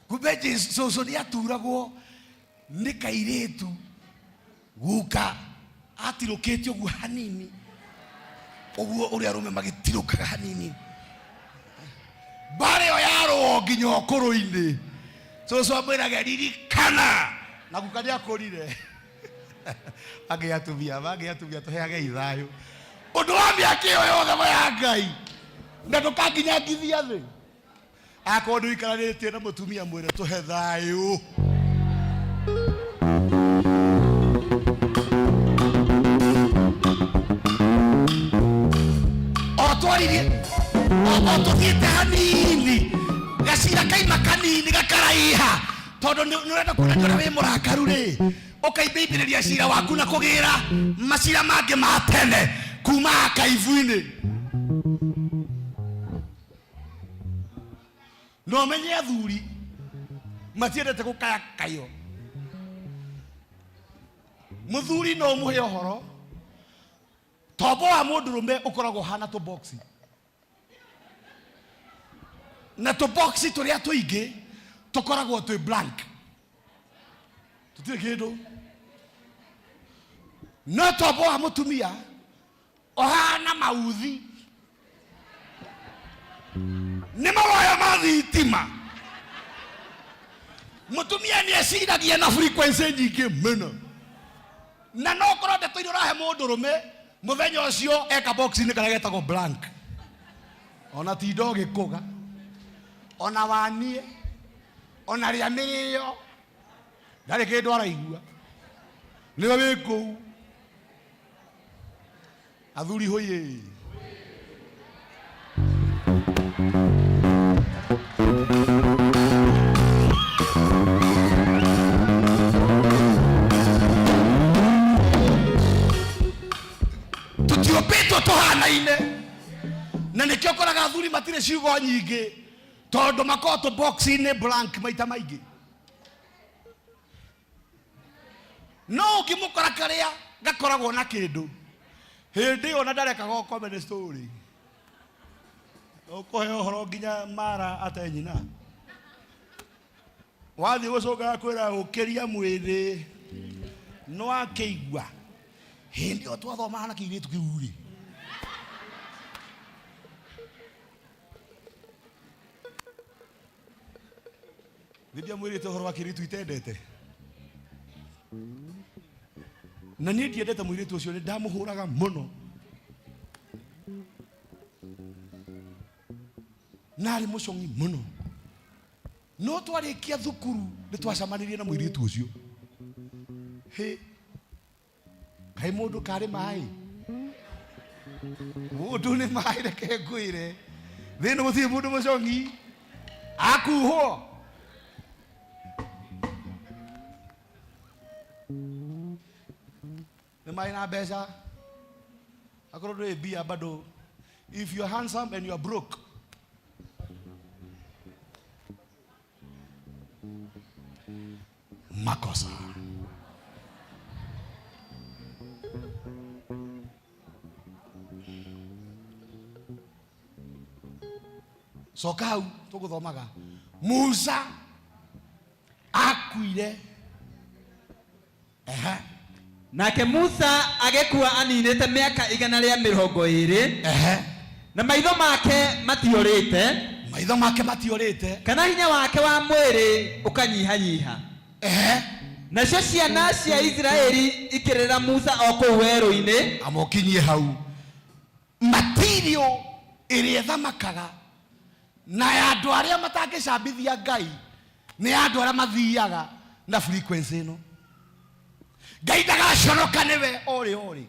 Kumbe cũcũ nĩ aturagwo nĩ kairĩtu guka atirũkĩte ũguo hanini, ũguo ũrĩa arũme magĩtirũkaga hanini, mbara ĩyo yarũo nginya ũkũrũ-inĩ. Cũcũ amwĩraga ririkana, na guka nĩ akũrire. Angĩ atumia, mangĩ atumia tũheage ithayũ ũndũ wa mĩaka ĩyo yothe ma ya Ngai, na ndũkanginyangithia thĩ. Akorwo nĩ ũikaranĩtie na mũtumia mwĩre tũhe thayũ. O twaririe, o tũthiĩte hanini, gacira kaima kanini gakaraiha, tondũ nĩ ũrenda kuonania ũrĩa wĩ mũrakaru rĩ, ũkaimbĩimbĩrĩria cira waku na kũgĩra macira mangĩ ma tene kuma akaibu-inĩ. No menye athuri matiendete gũkaya kayo. Mũthuri no ũmũhe ũhoro, tombo wa mũndũrũme ũkoragwo ũhana tũboxi, na tũboxi tũrĩa tũingĩ tũkoragwo twĩ blank, tũtirĩ kĩndũ. No tombo wa mũtumia ũhana mauthi nĩ mawaya ma thitima. Mũtumia nĩ eciragia na frequency nyingĩ mũno, na no korwo ndeto iria ũrahe mũndũrũme mũthenya ũcio eka box-inĩ karĩa getagwo blank, ona tinda ũgĩkũga, ona wanie, ona rĩa mĩrĩo, ndarĩ kĩndũ araigua, nĩwe wĩ kũu. Athuri hoye! Tũtiũmbĩtwo tũhanaine, na nĩkĩo ũkoraga athuri matirĩ ciugo nyingĩ, tondũ makoragwo tũ box-inĩ blank maita maingĩ. No ũngĩmũkora karĩa gakoragwo na kĩndũ hĩndĩ ĩyo na ndarekaga ũkome nĩ story, ũkũhe ũhoro nginya mara ate nyina, wathiĩ gũcũnga kwĩra ũkĩria mwĩrĩ no akĩigua hĩndĩ ĩyo twathomaga na kĩirĩtu kĩu rĩ. Nĩ ndiamwĩrĩte ũhoro wa kĩirĩtu itendete, na niĩ ndiendete mũirĩtu ũcio, nĩ ndamũhũraga mũno, na arĩ mũcong'i mũno. No twarĩkia thukuru nĩ twacemanirie na mũirĩtu ũcio. Hĩ, kaĩ mũndũ karĩ maĩ, mũndũ nĩ maĩ. Reke ngwĩre, thĩna gũtirĩ mũndũ mũcong'i akuhwo. Nĩ maĩ na mbeca, akorwo ndũrĩ mbia bado, if you are handsome and you are broke, makosa. Coka hau tũgũthomaga. Musa akuire, ehe. Nake Musa agĩkua aninĩte mĩaka 120, na maitho make matiorĩte, maitho make matiorĩte, kana hinya wake wa mwĩrĩ ũkanyihanyiha. Nacio ciana cia Isiraeli ikĩrĩra Musa o kũu werũ-inĩ. Amokinyie hau. Material ĩrĩa ĩthamakaga na ya andũ arĩa matangĩcambithia Ngai nĩ ya andũ arĩa mathiaga na frequency ĩno. Ngai ndagaconoka nĩwe orĩ orĩ.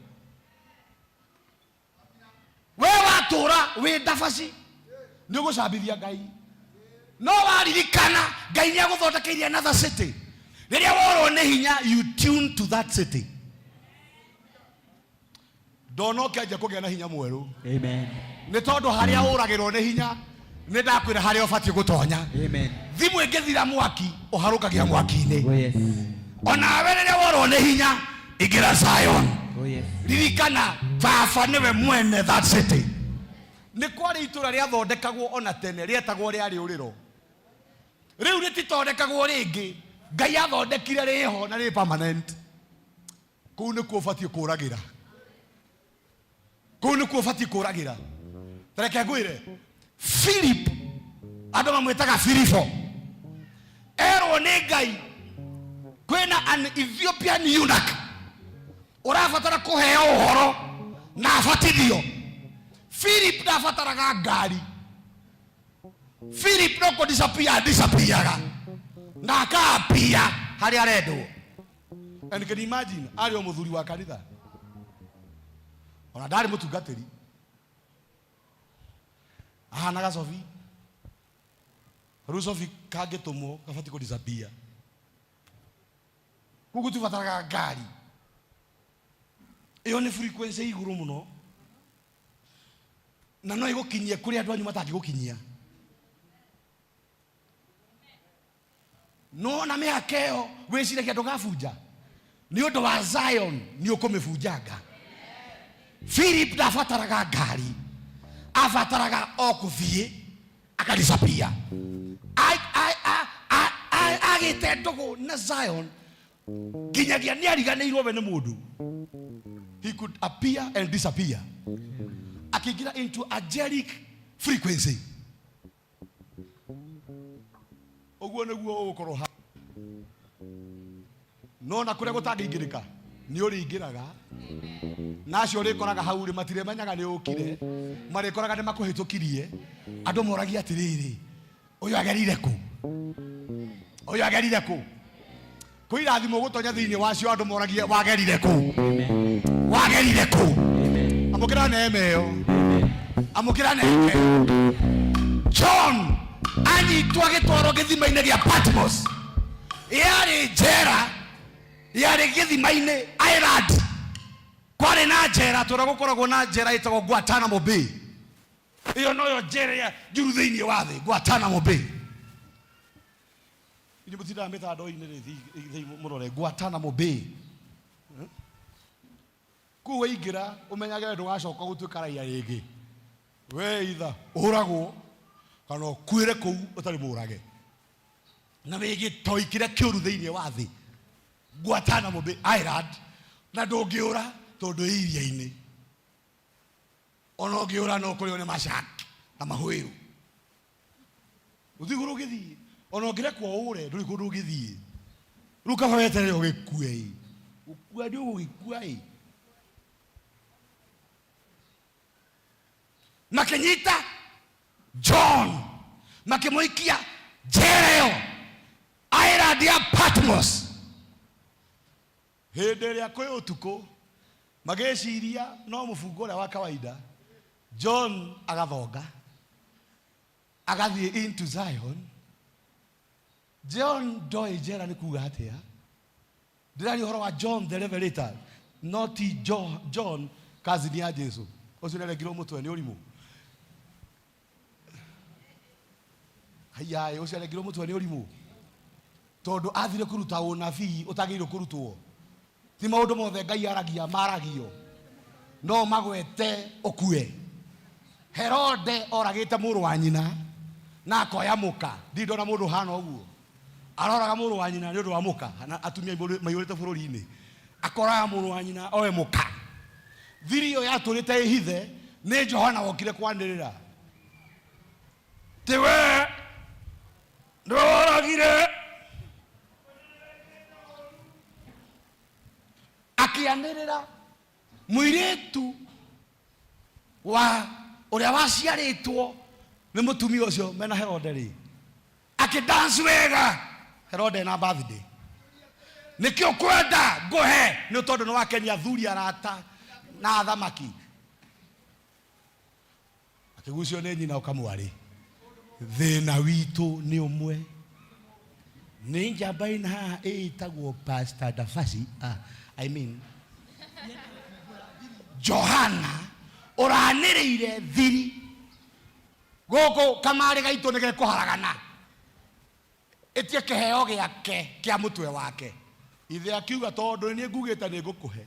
We watũra wĩ ndabaci nĩ ũgũcambithia Ngai, no waririkana Ngai nĩ agũthondekeirie another city. Rĩrĩa worwo nĩ hinya, you tune to that city. Ndona ũkĩanjia kũgĩa na hinya mwerũ. Amen. Nĩ tondũ harĩa ũragĩrwo nĩ hinya, nĩ ndakwĩra harĩa ũbatiĩ gũtonya. Amen. Thimũ ĩngĩthira mwaki, ũharũkagia mwaki-inĩ. Oh yes. Onawe rĩrĩa worwo nĩ hinya, ingĩra Zion. Oh yes. Ririkana baba nĩwe mwene that city. Nĩ kwarĩ itũra rĩathondekagwo ona tene rĩetagwo rĩa rĩũrĩro. Rĩu rĩtithondekagwo rĩngĩ, Ngai athondekire rĩho na rĩ permanent. Kũu nĩkuo ũbatiĩ kũragĩra, kũu nĩkuo ũbatiĩ kũragĩra. Tareke ngwĩre, Philip, andũ mamwĩtaga Filipo, erwo nĩ Ngai kwĩna an Ethiopian eunuch ũrabatara kũheo ũhoro na abatithio. Philip ndabataraga ngari. Philip no kũ disappear disappearaga na akaapia harĩa arendwo. And can you imagine, arĩ o mũthuri wa kanitha, ona ndarĩ mũtungatĩri, ahanaga cobi. Rĩu cobi kangĩtũmwo gabatiĩ kũ disappear. Koguo tũbataraga ngari ĩyo, nĩ frequency igũrũ mũno, na no ĩgũkinyie kũrĩa andũ anyu matangĩgũkinyia. No na mĩhaka ĩyo wĩciragia ndũgabunja, nĩ ũndũ wa Zion nĩ ũkũmĩbunjanga. Philip ndabataraga ngari, abataraga o kũthiĩ akadisappear. Agĩte ndũgũ na Zion. Nginyagia nĩ ariganĩirwo we nĩ mũndũ. He could appear and disappear. Akĩingĩra into angelic frequency. Ũguo nĩguo ũgũkorwo ha. No na kũrĩa gũtangĩingĩrĩka nĩ ũrĩingĩraga na acio ũrĩkoraga hau rĩ matirĩmenyaga nĩ ũkire, marĩkoraga nĩ makũhĩtũkirie. Andũ moragia atĩrĩrĩ, ũyũ agerire kũ? Ũyũ agerire kũ? Kwĩ irathimo ũgũtonya thĩinĩ wacio andũ moragie wagerire kũ? Wagerire kũ? Amũkĩra neema ĩyo, amũkĩra neema ĩyo. John anyitwo agĩtwarwo gĩthima-inĩ gĩa Patmos, yarĩ njera, yarĩ gĩthima-inĩ island. Kwarĩ na njera tũrĩa gũkoragwo na njera ĩtagwo Guantanamo Bay. Ĩyo noyo njera ĩrĩa njũru thĩinĩ wa thĩ, Guantanamo Bay. Inyuĩ mũtindaga mĩtandao-inĩ rĩ, thiĩ mũrore Guantanamo Bay. Kũu waingĩra ũmenyage we ndũgacoka gũtuĩka raia rĩngĩ. We either ũragwo kana ũkuĩre kũu ũtarĩ mũrage. Na wĩ gĩtoi kĩrĩa kĩũru thĩinĩ wa thĩ, Guantanamo Bay Island, na ndũngĩũra tondũ ĩ iria-inĩ. Ona ũngĩũra no ũkũrĩo nĩ mashark na mahwĩru. Gũtirĩ kũndũ ũngĩthiĩ. Ona ũngĩrekwo ũre ndũrĩ kũndũ ũngĩthiĩ. Rĩu kaba weterere ũgĩkue ĩ. Gũkua nĩ ũgũgĩkua ĩ. Makĩnyita John makĩmũikia njera ĩyo island ya Patmos. Hĩndĩ ĩrĩa kwĩ ũtukũ magĩciria no mũbungo ũrĩa wa kawaida, John agathonga agathiĩ into Zion. John ndoĩ njera nĩ kuga atĩa. Ndĩraria ũhoro wa John the Revelator, no ti John cousin ya Jesu. Ũcio nĩarengirwo mũtwe nĩ ũrimũ. Haiya, ũcio arengirwo mũtwe nĩ ũrimũ. Tondũ athire kũruta ũnabii ũtagĩrĩirwo kũrutwo. Ti maũndũ mothe Ngai aragia maragio. No magwete ũkue. Herode oragĩte mũrũ wa nyina na akoya mũka. Ndirĩ ndona mũndũ ũhana ũguo. Aroraga mũrũ wa nyina nĩ ũndũ wa mũka, na atumia maiyũrĩte bũrũri-inĩ. Akoraga mũrũ wa nyina oe mũka. Thiri ĩyo yatũrĩte ĩhithe nĩ Johana wokire kwanĩrĩra. Ti we nĩwe woragire. Akĩanĩrĩra mũirĩtu wa ũrĩa waciarĩtwo nĩ mũtumia ũcio mena Herode rĩ, akĩdance wega. Herode ena birthday, nĩkĩo kwenda ngũhe nĩ tondũ nĩ wakenia athuri arata na athamaki. Akĩgucio nĩ nyina ũkamwarĩ, thĩna witũ nĩ ũmwe. Nĩ njamba ĩna haha ĩtagwo Pastor Dafasi, I mean Johana ũranĩrĩire thiri gũkũ kamarĩ gaitũ nĩ gekũharagana, ĩtie kĩheo gĩake kĩa mũtwe wake. Ithe akiuga tondũ nĩ ngugĩte nĩ ngũkũhe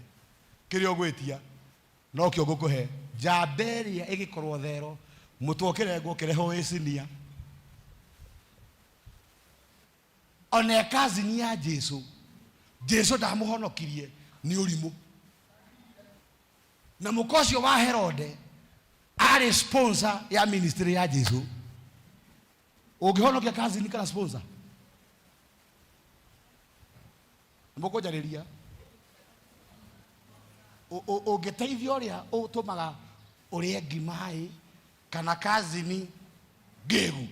kĩrĩa ũgwĩtia, nokĩo ngũkũhe. Njamba ĩrĩa ĩgĩkorwo thero, mũtwe ũkĩrengwo ũkĩrehwo wĩ sinia. Ona cousin ya Jesu, Jesu ndamũhonokirie nĩ ũrimũ. Na mũka ũcio wa Herode arĩ sponsor ya ministry ya Jesu. Ũngĩhonokia cousin kana sponsor? Mũkũnjarĩria. Ũngĩteithia ũrĩa ũtũmaga ũrĩe ngima ĩ, kana cousin ngĩgu.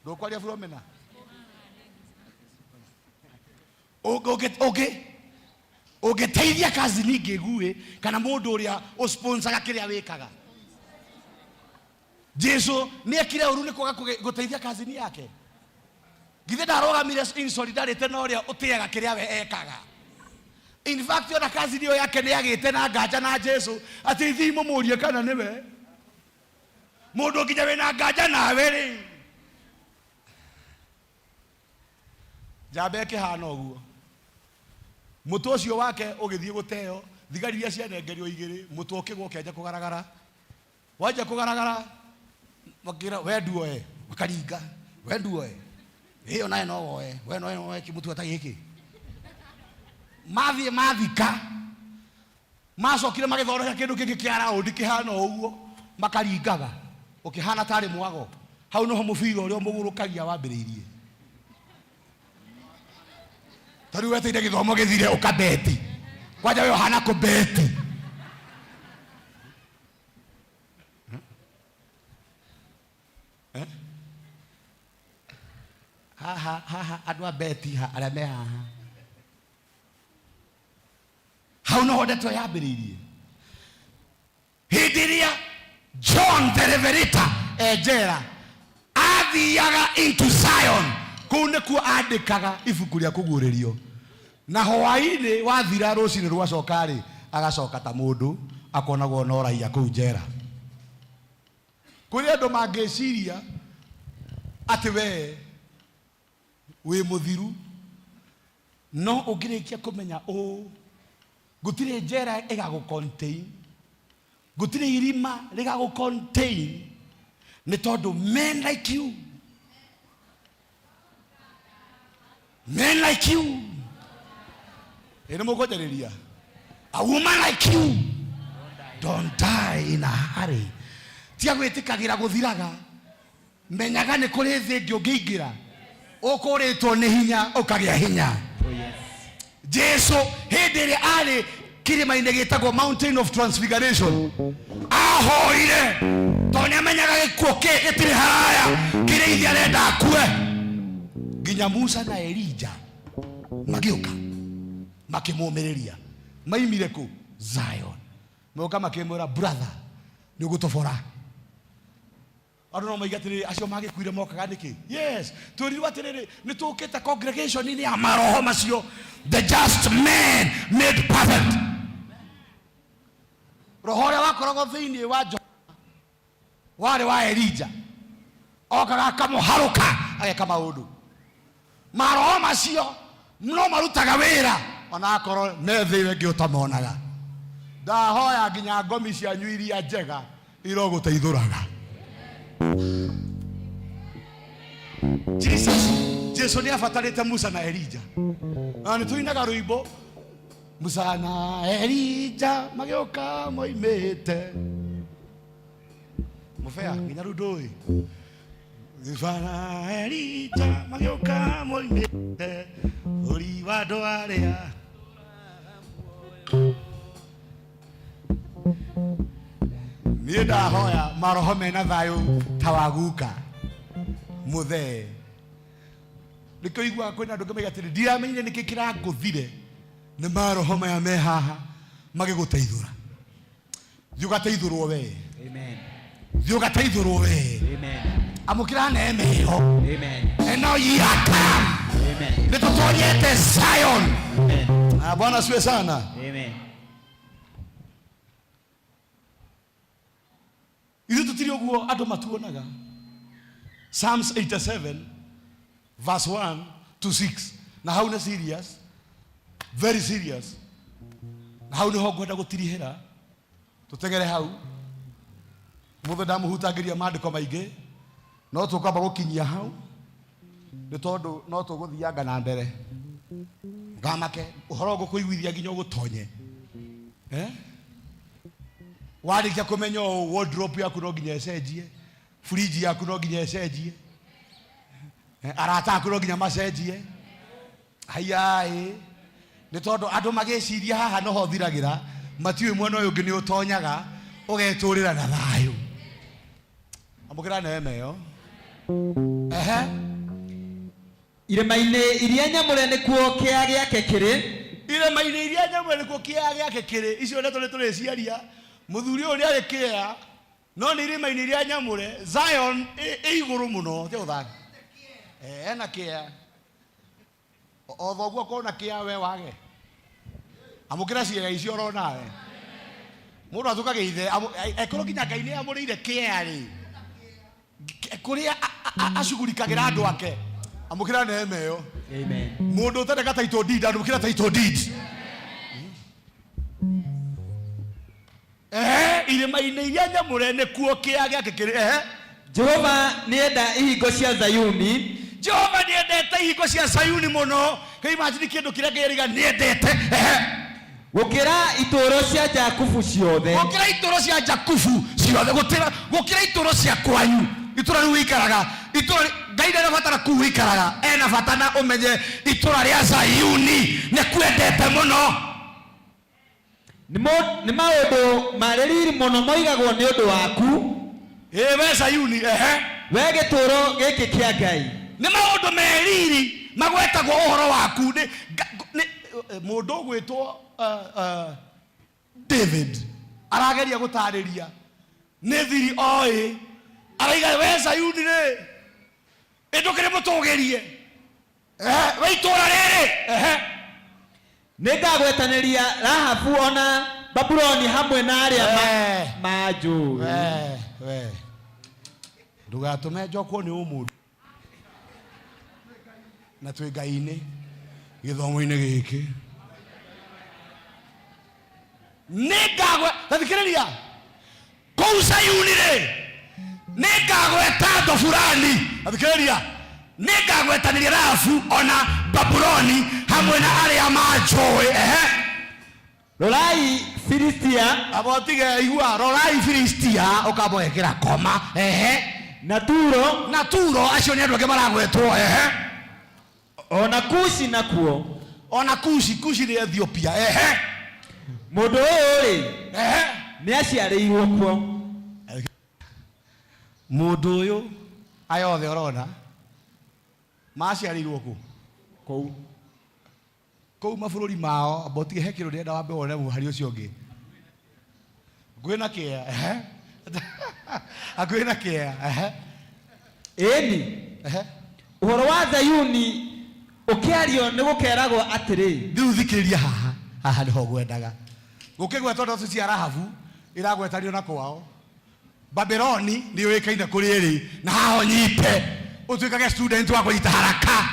Ndũkwaria Philomena? Ũngĩteithia cousin ngĩgu ĩ, kana mũndũ ũrĩa ũsponsaga kĩrĩa wĩkaga. Jesu nĩ ekire ũru nĩ kwaga gũteithia cousin yake. Githĩ ndarũgamire in solidarity na ũrĩa ũtĩaga kĩrĩa we ekaga. In fact ona cousin ĩyo yake nĩ agĩte na nganja na Jesu atĩ ithiĩ mũmũrie kana nĩwe. Mũndũ nginya wĩna nganja nawe rĩ. Njamba ĩkĩhana ũguo. Mũtwe ũcio wake ũgĩthiĩ gũteo, thigari iria cianengerio igĩrĩ, mũtwe ũkĩgwa ũkĩanjia kũgaragara. Wanjia kũgaragara, makĩra we nduoe, makaringa, we nduoe. Ĩyo nawe no woe, we no woe kĩmutua ta gĩkĩ. Mathiĩ mathika, macokire magĩthondeka kĩndũ kĩngĩ kĩa raundi kĩhana o ũguo, makaringaga ũkĩhana tarĩ mwago. Hau noho mũbira ũrĩa ũmũgũrũkagia wambĩrĩirie. Ta rĩu weteire gĩthomo gĩthire ũkabeti, kwanja we ũhana kũbeti. Haha haha andũ a beti ha arĩa me haha, hau noho ndeto yambĩrĩirie. Hĩndĩ ĩrĩa John the Revelator e njera athiaga into Zion, kũu nĩkuo andĩkaga ibuku rĩa kũguũrĩrio, na hwaĩ-inĩ wathira rũcinĩ rwacoka rĩ, agacoka ta mũndũ akonagwo no raia kũu njera. Kũrĩ andũ mangĩciria atĩ we wĩ mũthiru, no ũngĩrĩkia kũmenya ũũ, gũtirĩ njera ĩgagũ contain, gũtirĩ irima rĩgagũ contain, nĩ tondũ men like you, men like you, ĩ nĩ mũkũnjarĩria, a woman like you don't die in a hurry. Tia gwĩtĩkagĩra gũthiraga, menyaga nĩ kũrĩ thĩ ĩngĩ ũngĩingĩra ũkũrĩtwo nĩ hinya ũkagĩa hinya. Oh yes. Jesu hĩndĩ ĩrĩa arĩ kĩrĩma-inĩ gĩtagwo Mountain of Transfiguration ahoire, tondũ nĩ amenyaga gĩkuũ kĩ gĩtirĩ haraya, kĩrĩa ithe arenda akue. Nginya Musa na Elija magĩũka makĩmũmĩrĩria. Maimire kũ? Zion. Moka makĩmwĩra, brother, nĩ ũgũtobora. Andũ no moige atĩrĩrĩ, acio magĩkuire mokaga nĩkĩ? Yes, twĩrirwo atĩrĩrĩ, nĩ tũkĩte congregation-inĩ ya maroho macio, the just man made perfect. Roho ũrĩa wakoragwo thĩinĩ wa Johana warĩ wa Elija, okaga akamũharũka ageka maũndũ. Maroho macio no marutaga wĩra onakorwo me thĩ ĩyo ĩngĩ ũtamonaga. Ndahoya nginya ngomi cianyu iria njega irogũteithũraga. Jesus, Jesu nĩ abatarĩte Musa na Elija. Na nĩ tũinaga rwĩmbo Musa na Elija magĩũka moimĩte mũbea nginya rĩu ndũĩ. Musa na Elija magĩũka moimĩte bũrũri wa andũ arĩa niĩ ndahoya maroho mena thayũ ta wa guka mũthee. Nĩkĩo iguaga kwĩna andũ angĩ maiga atĩrĩ, ndiramenyire nĩkĩ kĩrangũthire, nĩ maroho maya me haha magĩgũteithũra. Thiĩ ũgateithũrwo we. Amen. Thiĩ ũgateithũrwo we. Amen. Amũkĩra neema ĩyo. Amen. And now ye are come. Amen. Nĩ tũtonyete Zion. Amen. Ah, Bwana asifiwe sana. Amen. Ithuĩ tũtirĩ ũguo andũ matuonaga. Psalms 87 verse 1 to 6. Na hau nĩ serious, very serious. Na hau nĩho ngwenda gũtirihĩra, tũteng'ere hau. Mũthĩ ndamũhutangĩria maandĩko maingĩ, no tũkwamba gũkinyia hau nĩ tondũ no tũgũthianga na mbere. Ngamake ũhoro ngũkũiguithia nginya ũgũtonye. Warĩkia kũmenya ũũ, wardrobe yaku no nginya ĩcenjie, fridge yaku no nginya ĩcenjie, arata aku no nginya macenjie. Haiyaĩ, nĩ tondũ andũ magĩciria haha noho thiragĩra, matiũĩ mwena ũyũ ũngĩ nĩ ũtonyaga ũgetũrĩra na thayũ. Amũkĩra neema ĩyo. Ehe. Irĩma-inĩ iria nyamũre nĩkuo kĩa gĩake kĩrĩ. Irĩma-inĩ iria nyamũre nĩkuo kĩa gĩake kĩrĩ. Icio ndeto nĩ tũrĩciaria. Mũthuri ũyũ nĩ arĩ kĩea, no nĩ irĩma-inĩ iria nyamũre. Zion ĩ igũrũ mũno, ti gũthaka. Ena kĩea. O thoguo akorwo na kĩea we wage. Amũkĩra ciea icio oro nawe. Mũndũ atuĩkaga ithe, ekorwo nginya Ngai nĩ amũrĩire kĩea rĩ, kũrĩa acugurikagĩra andũ ake. Amũkĩra neema ĩyo. Amen. Mũndũ ũtareka title deed, amũkĩra title deed. Irĩma-inĩ iria nyamũre nĩkuo kĩea gĩake kĩrĩ. Jehova nĩenda ihingo cia Zayuni. Jehova nĩendete ihingo cia Sayuni mũno. Can you imagine kĩndũ kĩrĩa Ngai ariga nĩendete? Ehe. Gũkĩra itũũro cia Jakubu ciothe. Gũkĩra itũũro cia Jakubu ciothe, gũkĩra itũũro cia kwanyu, itũũra rĩu wĩikaraga, itũũra Ngai ndarĩ bata na kũu wĩikaraga, ena bata na ũmenye itũũra rĩa Zayuni nĩ kwendete mũno. Nĩ maũndũ marĩ riri mũno moigagwo nĩ ũndũ waku. Ĩ we Zayuni, ehe. We gĩtũũro gĩkĩ kĩa Ngai. Nĩ maũndũ me riri magwetagwo ũhoro waku. Nĩ mũndũ ũgwĩtwo David arageria gũtarĩria nĩ thiri oĩ, araiga we Zayuni rĩ, ĩ ndũkĩrĩ mũtũgĩrie, ehe, we itũũra rĩrĩ, ehe. Nĩngagwetanĩria Rahabu ona Babuloni hamwe na arĩa manjũĩ. We ndũgatũme njokwo nĩ ũmũndũ na twĩ Ngai-inĩ gĩthomo-inĩ gĩkĩ. Nĩngagwe tathikĩrĩria kũu Sayuni rĩ, nĩngagweta andũ fulani. Tathikĩrĩria, nĩngagwetanĩria Rahabu ona Babuloni hamwe na arĩa manjũĩ. Ehe. Rorai Filistia. Abotige igua, rorai Filistia ũkamba ũgekĩra koma. Ehe. Na Turo. Na Turo, acio nĩ andũ angĩ maragwetwo. Ehe. Ona Kushi nakuo. Ona Kushi, Kushi nĩ Ethiopia. Ehe. Mũndũ ũyũ rĩ, ehe, nĩ aciarĩirwo kuo. Mũndũ ũyũ aya othe ũrona maciarĩirwo kũ? Kũu. Kũu mabũrũri mao, amba ũtige he kĩndũ ndĩrenda wambe wone mũhari ũcio ũngĩ. Ngwĩ na kĩea, ehe. Hakuhĩ na kĩea, ehe. Ĩni. Ehe. Ũhoro wa Zayuni ũkĩario nĩ gũkeragwo atĩrĩ. Rĩu thikĩrĩria haha, haha nĩho ngwendaga. Gũkĩgwetwo ndeto cia Rahabu, iragwetanio na kwao. Babyloni nĩ yũĩkaine kũrĩ ĩrĩ, na haha ũnyite, ũtuĩkage student wa kũnyita haraka.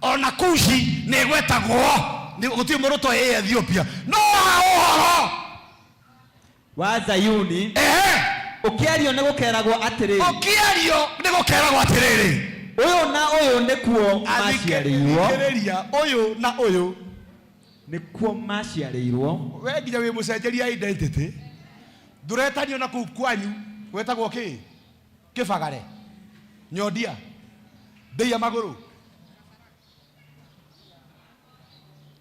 Ona Kushi nĩ ĩgwetagwo, gũtirĩ mũndũ ũtoĩ ĩ Ethiopia. No ha ũhoro wa Zayuni ehe, ũkĩario nĩ gũkeragwo atĩrĩ. Ũkĩario nĩ gũkeragwo atĩrĩrĩ. Ũyũ na ũyũ nĩkuo maciarĩirwo. Thikĩrĩria, ũyũ na ũyũ nĩkuo maciarĩirwo. We nginya wĩ mũcenjeria identity, ndũretanio na kũu kwanyu wetagwo kĩ? Kĩbagare, nyondia, ndĩia magũrũ.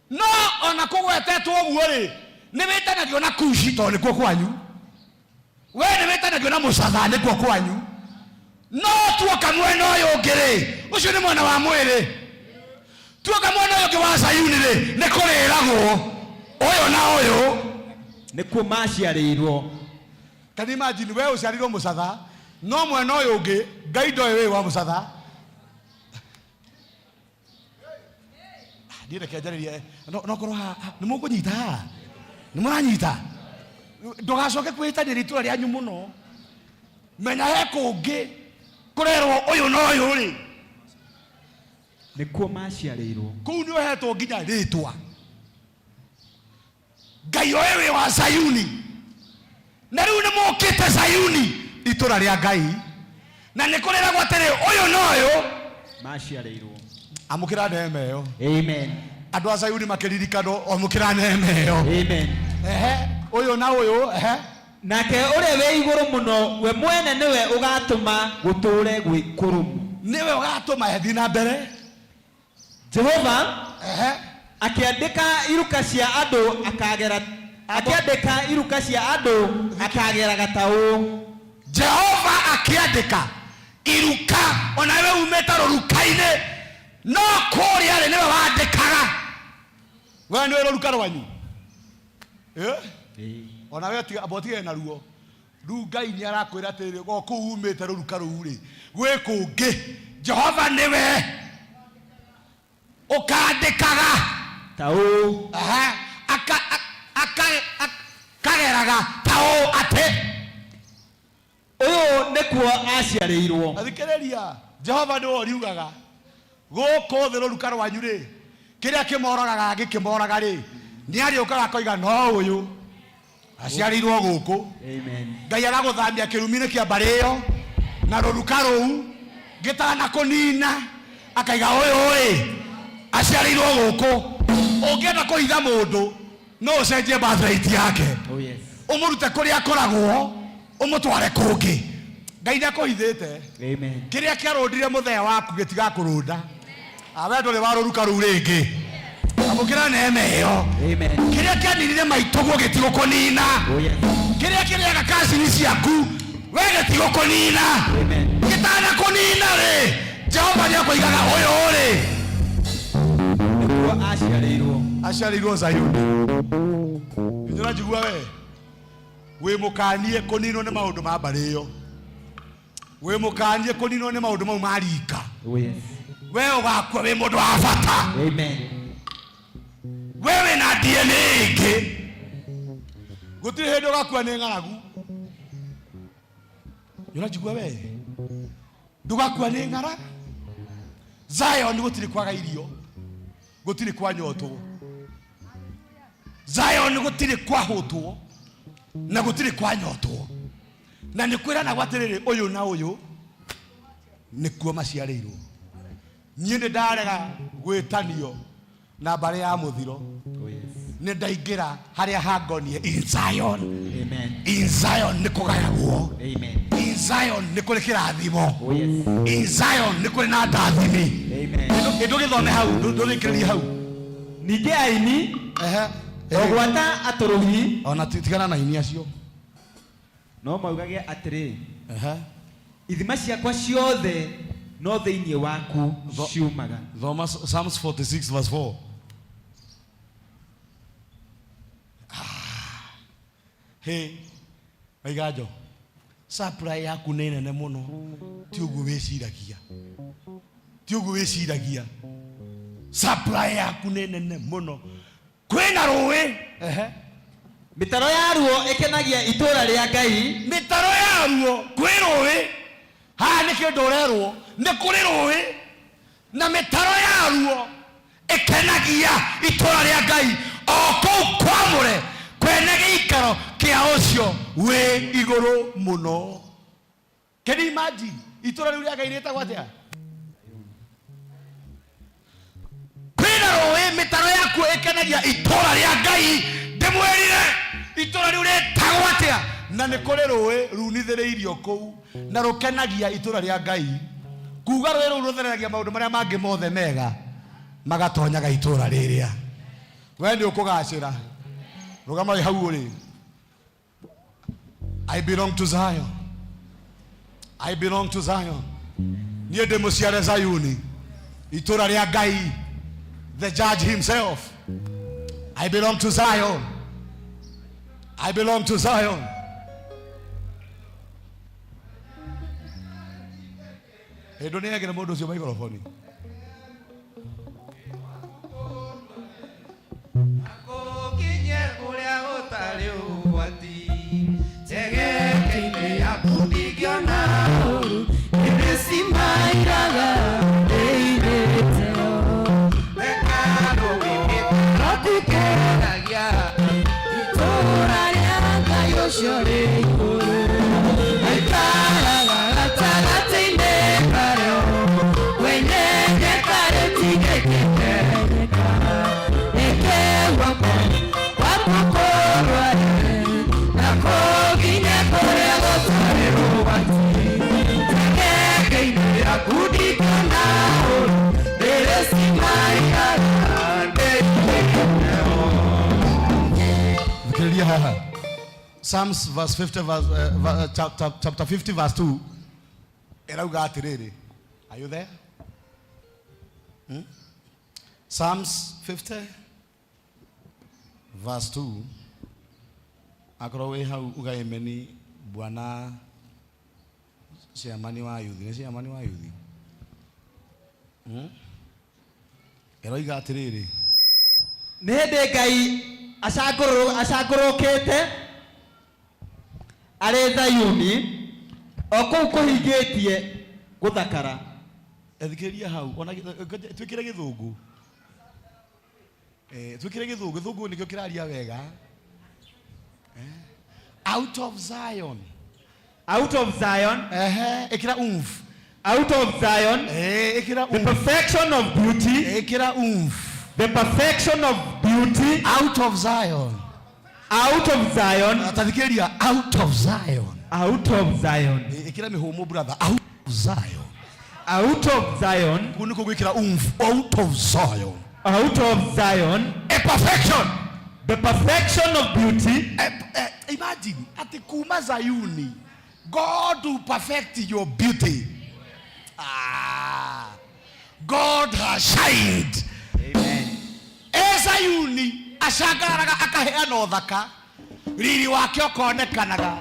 No ona kũgwetetwo ũguo rĩ, nĩ wĩtanagio na Kushi tondũ nĩkuo kwanyu. We nĩ wĩtanagio na Mũcatha nĩkuo kwanyu. No tuoka mwena ũyũ ũngĩ rĩ, ũcio nĩ mwena wa mwĩrĩ. Tuoka mwena ũyũ ũngĩ wa Sayuni rĩ, nĩ kũrĩragwo ũyũ na ũyũ nĩkuo maciarĩirwo. Can you imagine we ũciarĩirwo Mũcatha, no mwena ũyũ ũngĩ Ngai ndoĩ wĩ wa Mũcatha. Ndiĩ reke njarĩrie, no korwo haha nĩ mũkũnyita haha, nĩ mũranyita. Ndũgacoke kwĩtanĩria itũra rĩanyu mũno, menya he kũngĩ kũrerwo ũyũ na ũyũ rĩ, nĩkuo maciarĩirwo. Kũu nĩ ũhetwo nginya rĩtwa. Ngai ũyũ wĩ wa Sayuni, na rĩu nĩ mũkĩte Sayuni itũra rĩa Ngai, na nĩ kũrĩragwo atĩrĩ ũyũ na ũyũ maciarĩirwo. Amũkĩra neema ĩyo. Amen. Andũ a Sayuni makĩririkanwo, amũkĩra neema ĩyo. Amen. Ehe, ũyũ na ũyũ, ehe. Nake ũrĩa wĩ igũrũ mũno we mwene nĩwe ũgatũma gũtũũre gwĩ kũrũmu. Nĩwe ũgatũma hethiĩ na mbere. Jehova ehe, akĩandĩka iruka cia andũ akagera, akĩandĩka iruka cia andũ akagera gataũ. Jehova akĩandĩka iruka, ona we umĩte rũruka-inĩ, no kũrĩa rĩ nĩwe wandĩkaga. We nĩwe rũruka rwanyu. Ona we tiga, amba ũtigane na ruo. Rĩu Ngai nĩ arakwĩra atĩrĩrĩ, o kũu umĩte rũruka rũu rĩ, gwĩ kũngĩ Jehova nĩwe ũkandĩkaga ta ũũ. Aha, akageraga ta ũũ atĩ ũyũ nĩkuo aciarĩirwo. Athikĩrĩria, Jehova nĩwe ũriugaga gũkũ thĩ rũruka rwanyu rĩ, kĩrĩa kĩmoragaga gĩkĩmoraga rĩ, nĩ arĩũkaga akoiga no ũyũ aciarĩirwo gũkũ. Amen. Ngai agagũthamia kĩrumi-inĩ kĩa mbarĩ ĩyo na rũruka rũu gĩtana kũnina. Akaiga ũyũ rĩ aciarĩirwo gũkũ. Ũngĩenda kũhitha mũndũ no ũcenjie birthright yake. Oh yes. Ũmũrute kũrĩa akoragwo ũmũtware kũngĩ. Ngai nĩakũhithĩte. Amen. Kĩrĩa kĩarũndire mũthee waku gĩtigakũrũnda. Awe ndũrĩ warũruka rũu rĩngĩ. Amũkĩra neema ĩyo. Amen. Kĩrĩa kĩaninire maitũguo gĩtigũkũnina. Oh yes. Kĩrĩa kĩrĩaga kacini ciaku we gĩtigũkũnina. Amen. Gĩtanakũnina rĩ, Jehova nĩakũigaga ũyũ rĩ Nĩkuo aciarĩirwo. Aciarĩirwo Zayuni. Nĩũranjigua we? Wĩ mũkanie kũninwo nĩ maũndũ ma mbarĩ ĩyo. Wĩ mũkanie kũninwo nĩ maũndũ mau ma rika. Oh yes. We ũgakua wĩ mũndũ wa bata. Amen. We wĩna DNA ĩngĩ. Gũtirĩ hĩndĩ ũgakua nĩ ng'aragu. Nĩũranjigua we? Ndũgakua nĩ ng'ara. Zion gũtirĩ kwaga irio, gũtirĩ kwanyotwo. Zion gũtirĩ kwahũtwo na gũtirĩ kwanyotwo. Na nĩ kwĩranagwo atĩrĩrĩ, ũyũ na ũyũ nĩkuo maciarĩirwo. Niĩ nĩ ndarega gwĩtanio na mbarĩ ya mũthiro. Oh yes. Nĩ ndaingĩra harĩa hangonie in Zion. Amen. In Zion nĩ kũgayagwo. Amen. In Zion nĩ kũrĩ kĩrathimo. Oh yes. In Zion nĩ kũrĩ na ndathimi. Amen. Ndũgĩthome hau, ndũrĩkĩrĩrie hau. Ningĩ aini Ehe. o gwata atũrũhi Ona tigana na aini acio. no maugage atĩrĩ, Ehe. ithima ciakwa ciothe no thĩinĩ waku ciumaga. Thoma Psalms 46 verse 4. Hey, Waiganjo, supply yaku nĩ nene mũno, ti ũguo wĩciragia, ti ũguo wĩciragia. Supply yaku nĩ nene mũno, kwĩna rũĩ. Ehe. Mĩtaro yaruo ĩkenagia itũũra rĩa Ngai. Mĩtaro yaruo kwĩ rũĩ. Haha nĩ kĩndũ ũrerwo, nĩ kũrĩ rũĩ na mĩtaro yaruo ĩkenagia itũũra rĩa Ngai, o kũu kwamũre kwene gĩikaro kĩa ũcio wĩ igũrũ mũno. Can you imagine itũũra rĩu rĩa Ngai rĩtagwo atĩa? Kwĩna rũĩ, mĩtaro yakuo ĩkenagia itũũra rĩa Ngai. Ndĩmwĩrire itũũra rĩu rĩtagwo atĩa? Na nĩ kũrĩ rũĩ runithĩrĩirio kũu na rũkenagia itũũra rĩa Ngai. Kuga rũĩ rũu rũthereragia maũndũ marĩa mangĩ mothe mega magatonyaga itũũra rĩrĩa. We nĩ ũkũgacĩra. Rũgama wĩ hau ũrĩ. I belong to Zion. I belong to Zion. Niĩ ndĩ mũciare Zayuni, itũũra rĩa Ngai, the judge himself. I belong to Zion. I belong to Zion. Hĩndũ nĩ egere mũndũ ũcio maikoroboni. Kũkinye kũrĩa gũtarĩ ũgwati, njegeke-inĩ yaku ndingĩona ũũru, Nĩndĩcimairaga ndĩirĩte hekarũ Rokũkenagia itũũra rĩa Ngai ũcio rĩ igũrũ. Aikaraga gatagatĩ-inĩ karĩo, kwenyenyeka rĩtingĩkĩmenyeka. Reke guoko gwaku kũrware, na kũnginye kũrĩa gũtarĩ ũgwati. Njegeke-inĩ yaku ndingĩona ũũru, ndĩrĩcimairaga ndĩirĩte. Thikĩrĩria haha. Psalms verse 50 verse, chapter 50 verse 2 ĩrauga atĩrĩrĩ. Are you there? Psalms 50 verse 2. Akorwo wĩ hau uga ameni bwana ciamani wa yuthi. Nĩ ciamani wa yuthi. Ĩroiga atĩrĩrĩ. Nĩ hĩndĩ Ngai acangũrũkĩte arĩ Zayuni o kũu kũhingĩtie gũthakara. Thikĩrĩria hau, ona twĩkĩre gĩthũngũ. Twĩkĩre gĩthũngũ, gĩthũngũ nĩkĩo kĩraria wega. Out of Zion. Out of Zion. Ehe, ĩkĩra umf. Out of Zion, Eh, ĩkĩra the umf. perfection of beauty, Ĩkĩra umf. the perfection of beauty, Out of Zion. out of Zion, Tathikĩrĩria out of Zion. out of Zion, Ĩkĩra mĩhũmũ brother. Out of Zion. out of Zion, Kuu nĩkuo gwĩkĩra umf. Out of Zion. out of Zion, A perfection. the perfection of beauty, Imagine atĩ kuma Zayuni God will perfect your beauty. Ah, God has shined. Amen. E Zayuni acangararaga akaheana ũthaka riri wake ũkonekanaga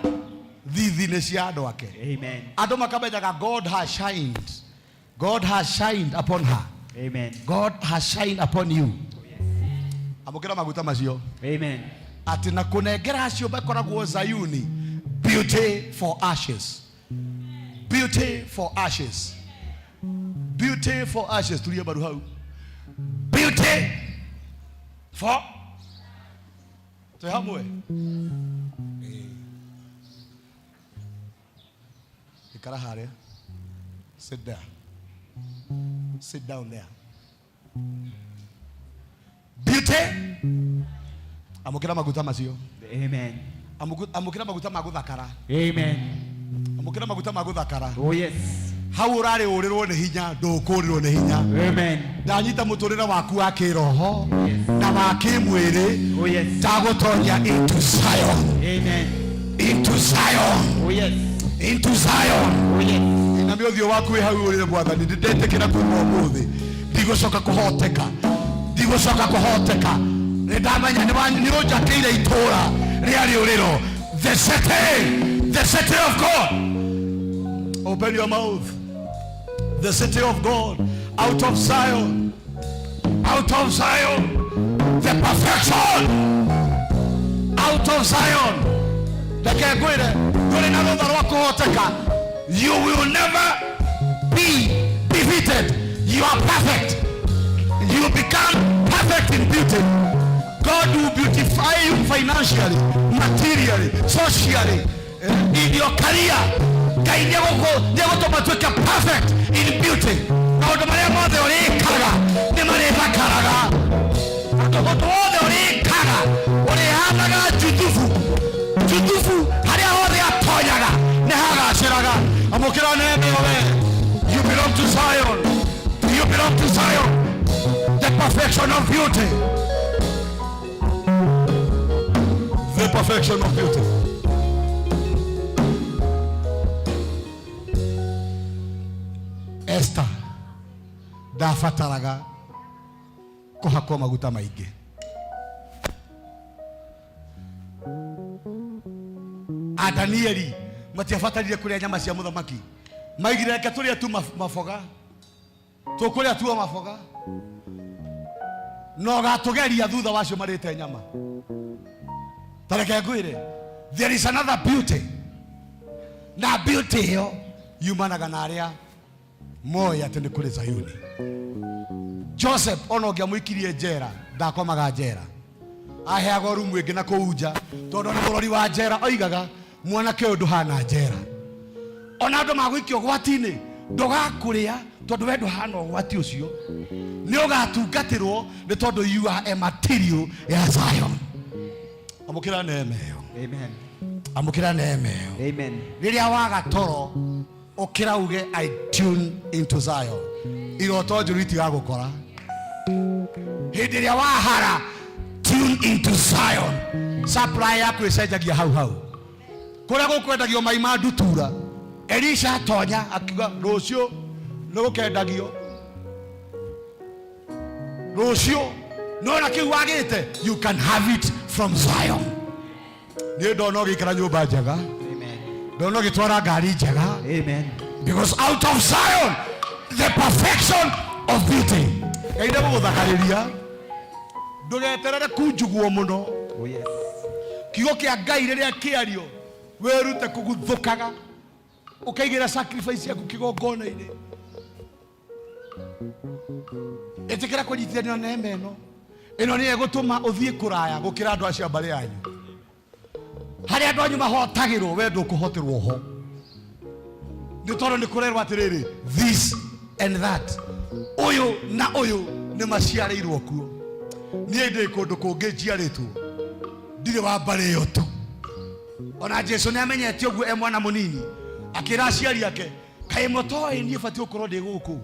thithi-inĩ cia andũ ake. Amen. Andũ makamenyaga God has shined. God has shined upon her. Amen. God has shined upon you. Amũkĩra maguta macio. Amen. Atĩ na kũnengera acio makoragwo Zayuni beauty for ashes. Beauty for ashes. Beauty for ashes. Tulia baru hau. Beauty for twĩ hamwe. Ĩĩ. Ikara harĩa. Sit there. Sit down there. Beauty. Amũkĩra maguta macio. Amen. Amũkĩra maguta ma gũthakara. Amen. Amũkĩra maguta ma gũthakara. Oh yes. Hau ũrarĩ ũrĩrwo nĩ hinya ndũkũrĩrwo nĩ hinya. Amen. Ndanyita mũtũrĩre waku wa kĩroho na wa kĩmwĩrĩ Oh yes. ndagũtonya into Zion. Amen. Into Zion. Oh yes. Into Zion. Oh yes. Inamia ũthiũ waku wĩ hau ũrĩre mwathani ndĩndetĩkĩra kuma ũmũthĩ ndigũcoka kũhoteka ndigũcoka kũhoteka nĩ ndamenya nĩ ũnjakĩire itũũra rĩa rĩũrĩro the city, the city of God. Open your mouth. The city of God, out of Zion, out of Zion, the perfection, out of Zion. Reke ngwĩre ndũrĩ na rũtha rwa kũhoteka. You will never be defeated. You are perfect. You become perfect in beauty. God will beautify you financially, materially, socially, in your career. Ngai nĩegũtũma tuĩke perfect in beauty. Maũndũ marĩa mothe ũrĩkaga nĩ marĩthakaraga. Ũndũ wothe ũrĩkaga ũrĩhanaga Juthubu. Juthubu harĩa hothe atonyaga nĩ hagacĩraga. Amũkĩra neema ĩyo we. You belong to Zion. You belong to Zion. The perfection of beauty. The perfection of beauty. Esther ndabataraga kũhakwo maguta maingĩ. A Danieli matiabatarire kũrĩa nyama cia mũthamaki. Maigire reke tũrĩe tu maboga. Tũkũrĩa tu o maboga. Na ũgatũgeria thutha wacio marĩte nyama. Ta reke ngwĩre, there is another beauty. Na beauty ĩyo yumanaga na arĩa moĩ atĩ nĩ kũrĩ Zayuni. Joseph ona ũngĩamũikirie njera ndakomaga njera. Aheagwo rumu ĩngĩ na kũu nja tondũ nĩ mũrori wa njera oigaga mwanake ũyũ ndũhana njera. Ona andũ magũikio ũgwati-inĩ ndũgakũrĩa tondũ we ndũhana ũgwati ũcio. Nĩ ũgatungatĩrwo nĩ tondũ you are a material ya Zion. Amũkĩra neema ĩyo. Amen. Amũkĩra neema ĩyo. Amen. Rĩrĩa waga toro ũkĩra uge I tune into Zion. Iroto njũru itigagũkora. Hĩndĩ ĩrĩa wahara tune into Zion. Supply yaku ĩcenjagia hau hau. Kũrĩa gũkwendagio mai ma ndutura. Elisha atonya akiuga rũciũ nĩ gũkendagio. Rũciũ nona kĩu wagĩte you can have it from Zion. Niĩ ndona ũgĩikara nyũmba njega. Amen. Ndona ũgĩtwara ngari njega. Amen. Because out of Zion, the perfection of beauty. Ngai ndegũgũthakarĩria. Ndũgeterere kunjugwo mũno. Oh yes. Kiugo kĩa Ngai rĩrĩa kĩario, wĩrute kũguthũkaga. Ũkaigĩra sacrifice yaku kĩgongona-inĩ. Ĩtĩkĩra kũnyitithanio na neema ĩno. Ĩno nĩyo ĩgũtũma ũthiĩ kũraya gũkĩra andũ acio a mbarĩ yanyu. Harĩa andũ anyu mahotagĩrwo, we ndũkũhoterwo ho. Nĩ tondũ nĩ kũrerwo atĩrĩrĩ, this and that, ũyũ na ũyũ nĩ maciarĩirwo kuo. Niĩ ndĩ kũndũ kũngĩ njiarĩtwo, ndirĩ wa mbarĩ ĩyo tu. Ona Jesu nĩ amenyete ũguo e mwana mũnini, akĩra aciari ake, kaĩ mũtoĩ niĩ batiĩ gũkorwo ndĩ gũkũ?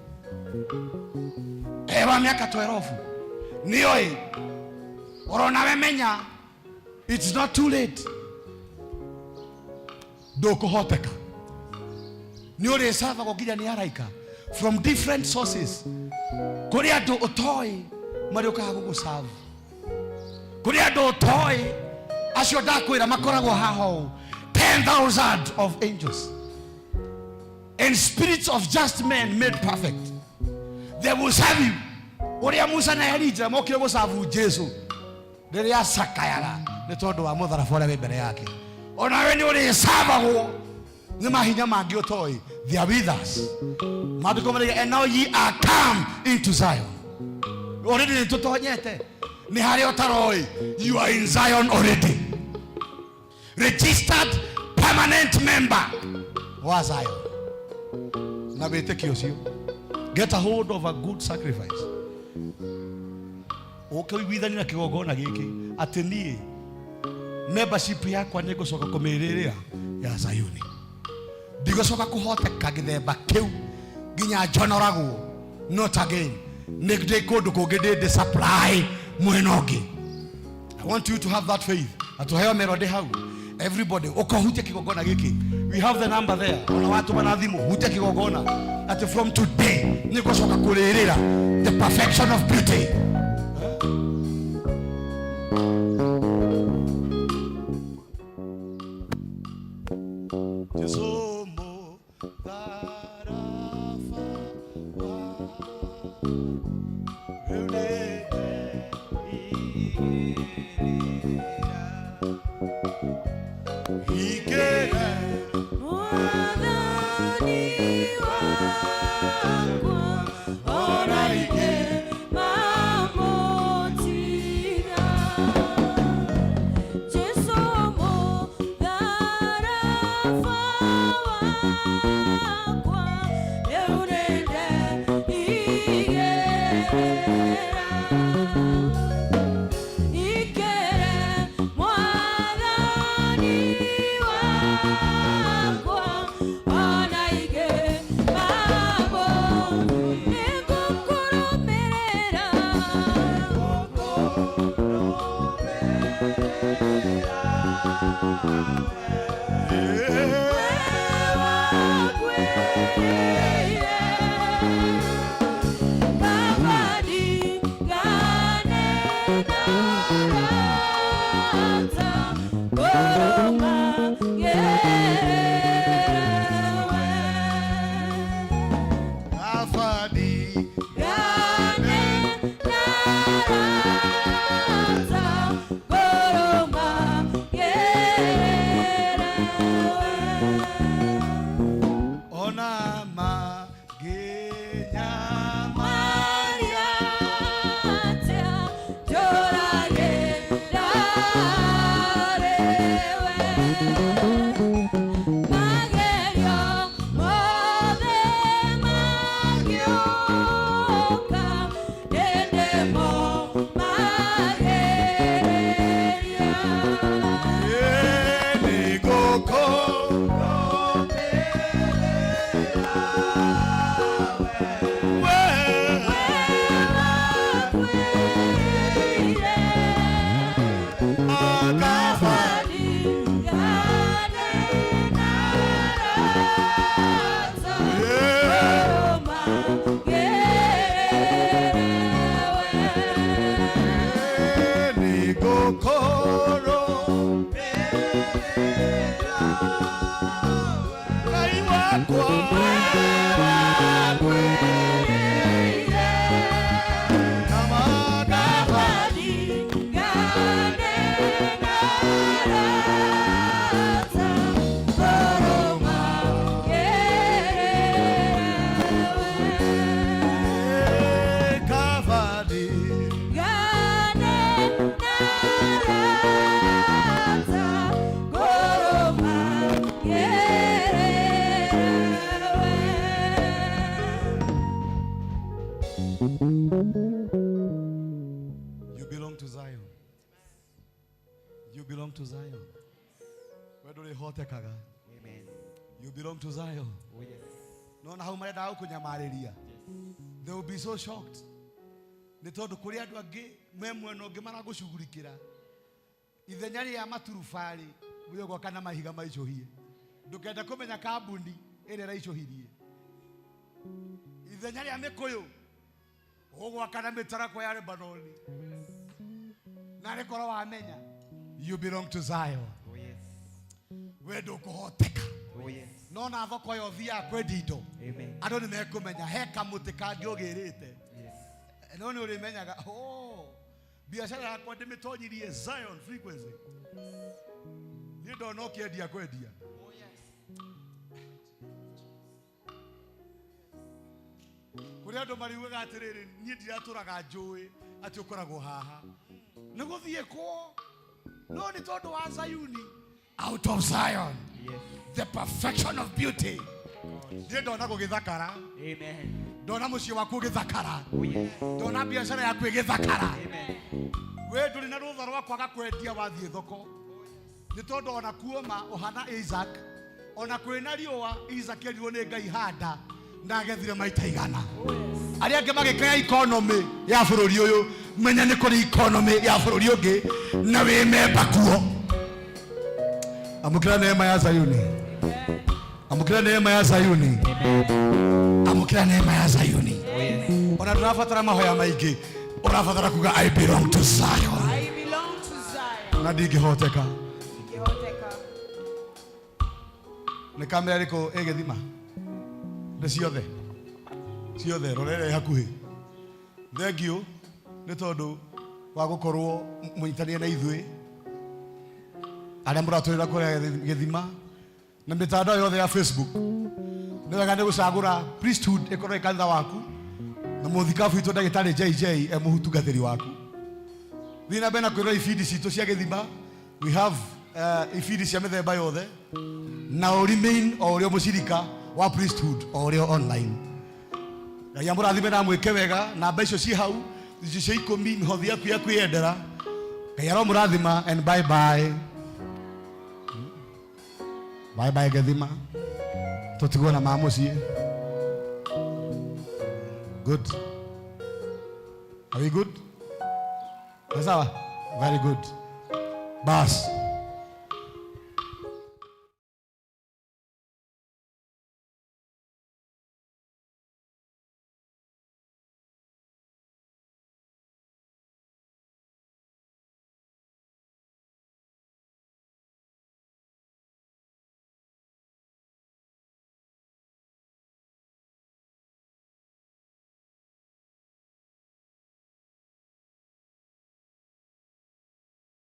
E wa mĩaka 12 nĩoĩ. Oronawe menya it's not too late. Ndũkũhoteka, nĩ ũrĩcabagwo nginya nĩ araika from different sources. Kũrĩ andũ ũtoĩ marĩũkaga gũgũcabu, kũrĩ andũ ũtoĩ acio ndakwĩra makoragwo haha ũũ, 10,000 of angels and spirits of just men made perfect, they will serve you. Ũrĩa Musa na Elija mokire gũcabu Jesu rĩrĩa acakayaga nĩ tondũ wa mũtharaba ũrĩa wĩ mbere yake, onawe nĩ ũrĩcabagwo nĩ mahinya mangĩ ũtoĩ. They are with us. Maandĩko marĩa, and now ye are come into Zion already. Nĩ tũtonyete, nĩ harĩa ũtaroĩ. You are in Zion already, registered permanent member wa Zion. Na wĩtĩkio ũcio, get a hold of a good sacrifice, ũke ũiguithanie na kĩgongona gĩkĩ atĩ niĩ membership yakwa nĩ ngũcoka kũmĩrĩrĩra ya Zayuni, ndigũcoka kũhoteka gĩthemba kĩu nginya njonoragwo. Not again. Nĩ ndĩ kũndũ kũngĩ, ndĩ supply mwena ũngĩ. I want you to have that faith. Atuheo mero ndĩ hau. Everybody ũkahutia kĩgongona gĩkĩ. We have the number there. Ona watũma na thimũ, hutia kĩgongona atĩ from today nĩ ngũcoka kũrĩrĩra the perfection of beauty. Jesu mũtharaba wa rĩu nĩndĩ igĩrĩra. Mwathani wakwa, ona ingĩ mamũtiga. Jesu mũtharaba wakwa, rĩu nĩndeigĩrĩra. Ikere Mwathani wakwa, ona ingĩ mamo, nĩngũkũrũmĩrĩra. We wakuire, Baba, ndigane na arata, ngũrũmagĩrĩre we. Afadi Gane na arata, ngũrũmagĩrĩre we. Ona maginyama Maria, njũrage ndarĩwe. Magerio mothe magĩũka, ndĩndĩmo mageria. Nĩngũkũ we. We wakuire, Akafa Gane na arata, ngũrũmagĩrĩre we. Nĩngũkorwo Ngai wakwa. Wakuire, na magafa Gane na arata, ngũrũmagĩrĩre we. Kavadi Gane na arata, ngũrũmagĩrĩre we. Belong to Zion. We ndũrĩhotekaga. Amen. You belong to Zion. Oh yes. No na hau marendaga gũkũnyamarĩria, they will be so shocked nĩ tondũ kũrĩ andũ angĩ me mwena ũngĩ maragũcugurikĩra ithenya rĩa maturubarĩ wĩ gwaka na mahiga maicũhie. Ndũkende kũmenya kambuni ĩrĩa ĩraicũhirie ithenya rĩa mĩkũyũ, ũgwaka na mĩtarakwa ya Lebanoni, na rĩkorwo wamenya you belong to Zion. Oh yes. We ndũkũhoteka. Oh yes. No na thoko ĩyo ũthiaga kwendia indo, Amen. andũ nĩ mekũmenya he kamũtĩ kangĩ ũgĩrĩte. Yes. No nĩ ũrĩmenyaga, oh, biacara yakwa ndĩmĩtonyirie Zion frequency. Niĩ ndona ũkĩendia kwendia kũrĩ andũ mariugaga atĩrĩrĩ, niĩ ndiratũraga njũĩ atĩ ũkoragwo haha nĩ gũthiĩ kwo, no nĩ tondũ wa Zayuni, out of Zion, Yes. the perfection of beauty. Niĩ ndona gũgĩthakara. Amen. Ndona mũciĩ waku ũgĩthakara. Oh yes. Ndona biacara yaku ĩgĩthakara. Amen. We ndũrĩ na rũtha rwa kwaga kwendia wathiĩ thoko, nĩ tondũ ona kuoma ũhana Isaac, ona kwĩna riũa. Isaac erirwo nĩ Ngai handa na agethire maita 100. Arĩa angĩ magĩkaya economy ya bũrũri ũyũ, menya nĩ kũrĩ economy ya bũrũri ũngĩ na wĩ memba kuo. Amũkĩra neema ya Zayuni, amũkĩra neema ya Zayuni, amũkĩra neema ya Zayuni. Oh yes. Ona ndũrabatara mahoya maingĩ, ũrabatara kuga, "I belong to Zion." I belong to Zion. Na ndingĩhoteka. Ndingĩhoteka. Nĩ kamera ĩrĩkũ ĩgĩthima? Nĩ ciothe, ciothe rorere hakuhĩ. Thank you nĩ tondũ wa gũkorwo mũnyitanĩire na ithuĩ arĩa mũratũrĩra kũrĩa gĩthima na mĩtandao yothe ya Facebook. Nĩ wega nĩ gũcagũra priesthood ĩkorwo ĩ kanitha waku na mũthikabu witũ ndagĩtarĩ JJ e mũtungatĩri waku. Thiĩ na mbere na kwĩrora ibindi citũ cia gĩthima. We have ibindi cia mĩthemba yothe na ũ remain o ũrĩa mũcirika wa priesthood o ũrĩa online. Ngai amũrathime na amwĩke wega. Namba icio ci hau, icio cia 10, mĩhothi yaku ya kwĩyendera. Ngai aromũrathima and bye bye. Bye bye gĩthima, tũtigwo na ma mũciĩ. Good. Are we good? Sawa, very good. Bas.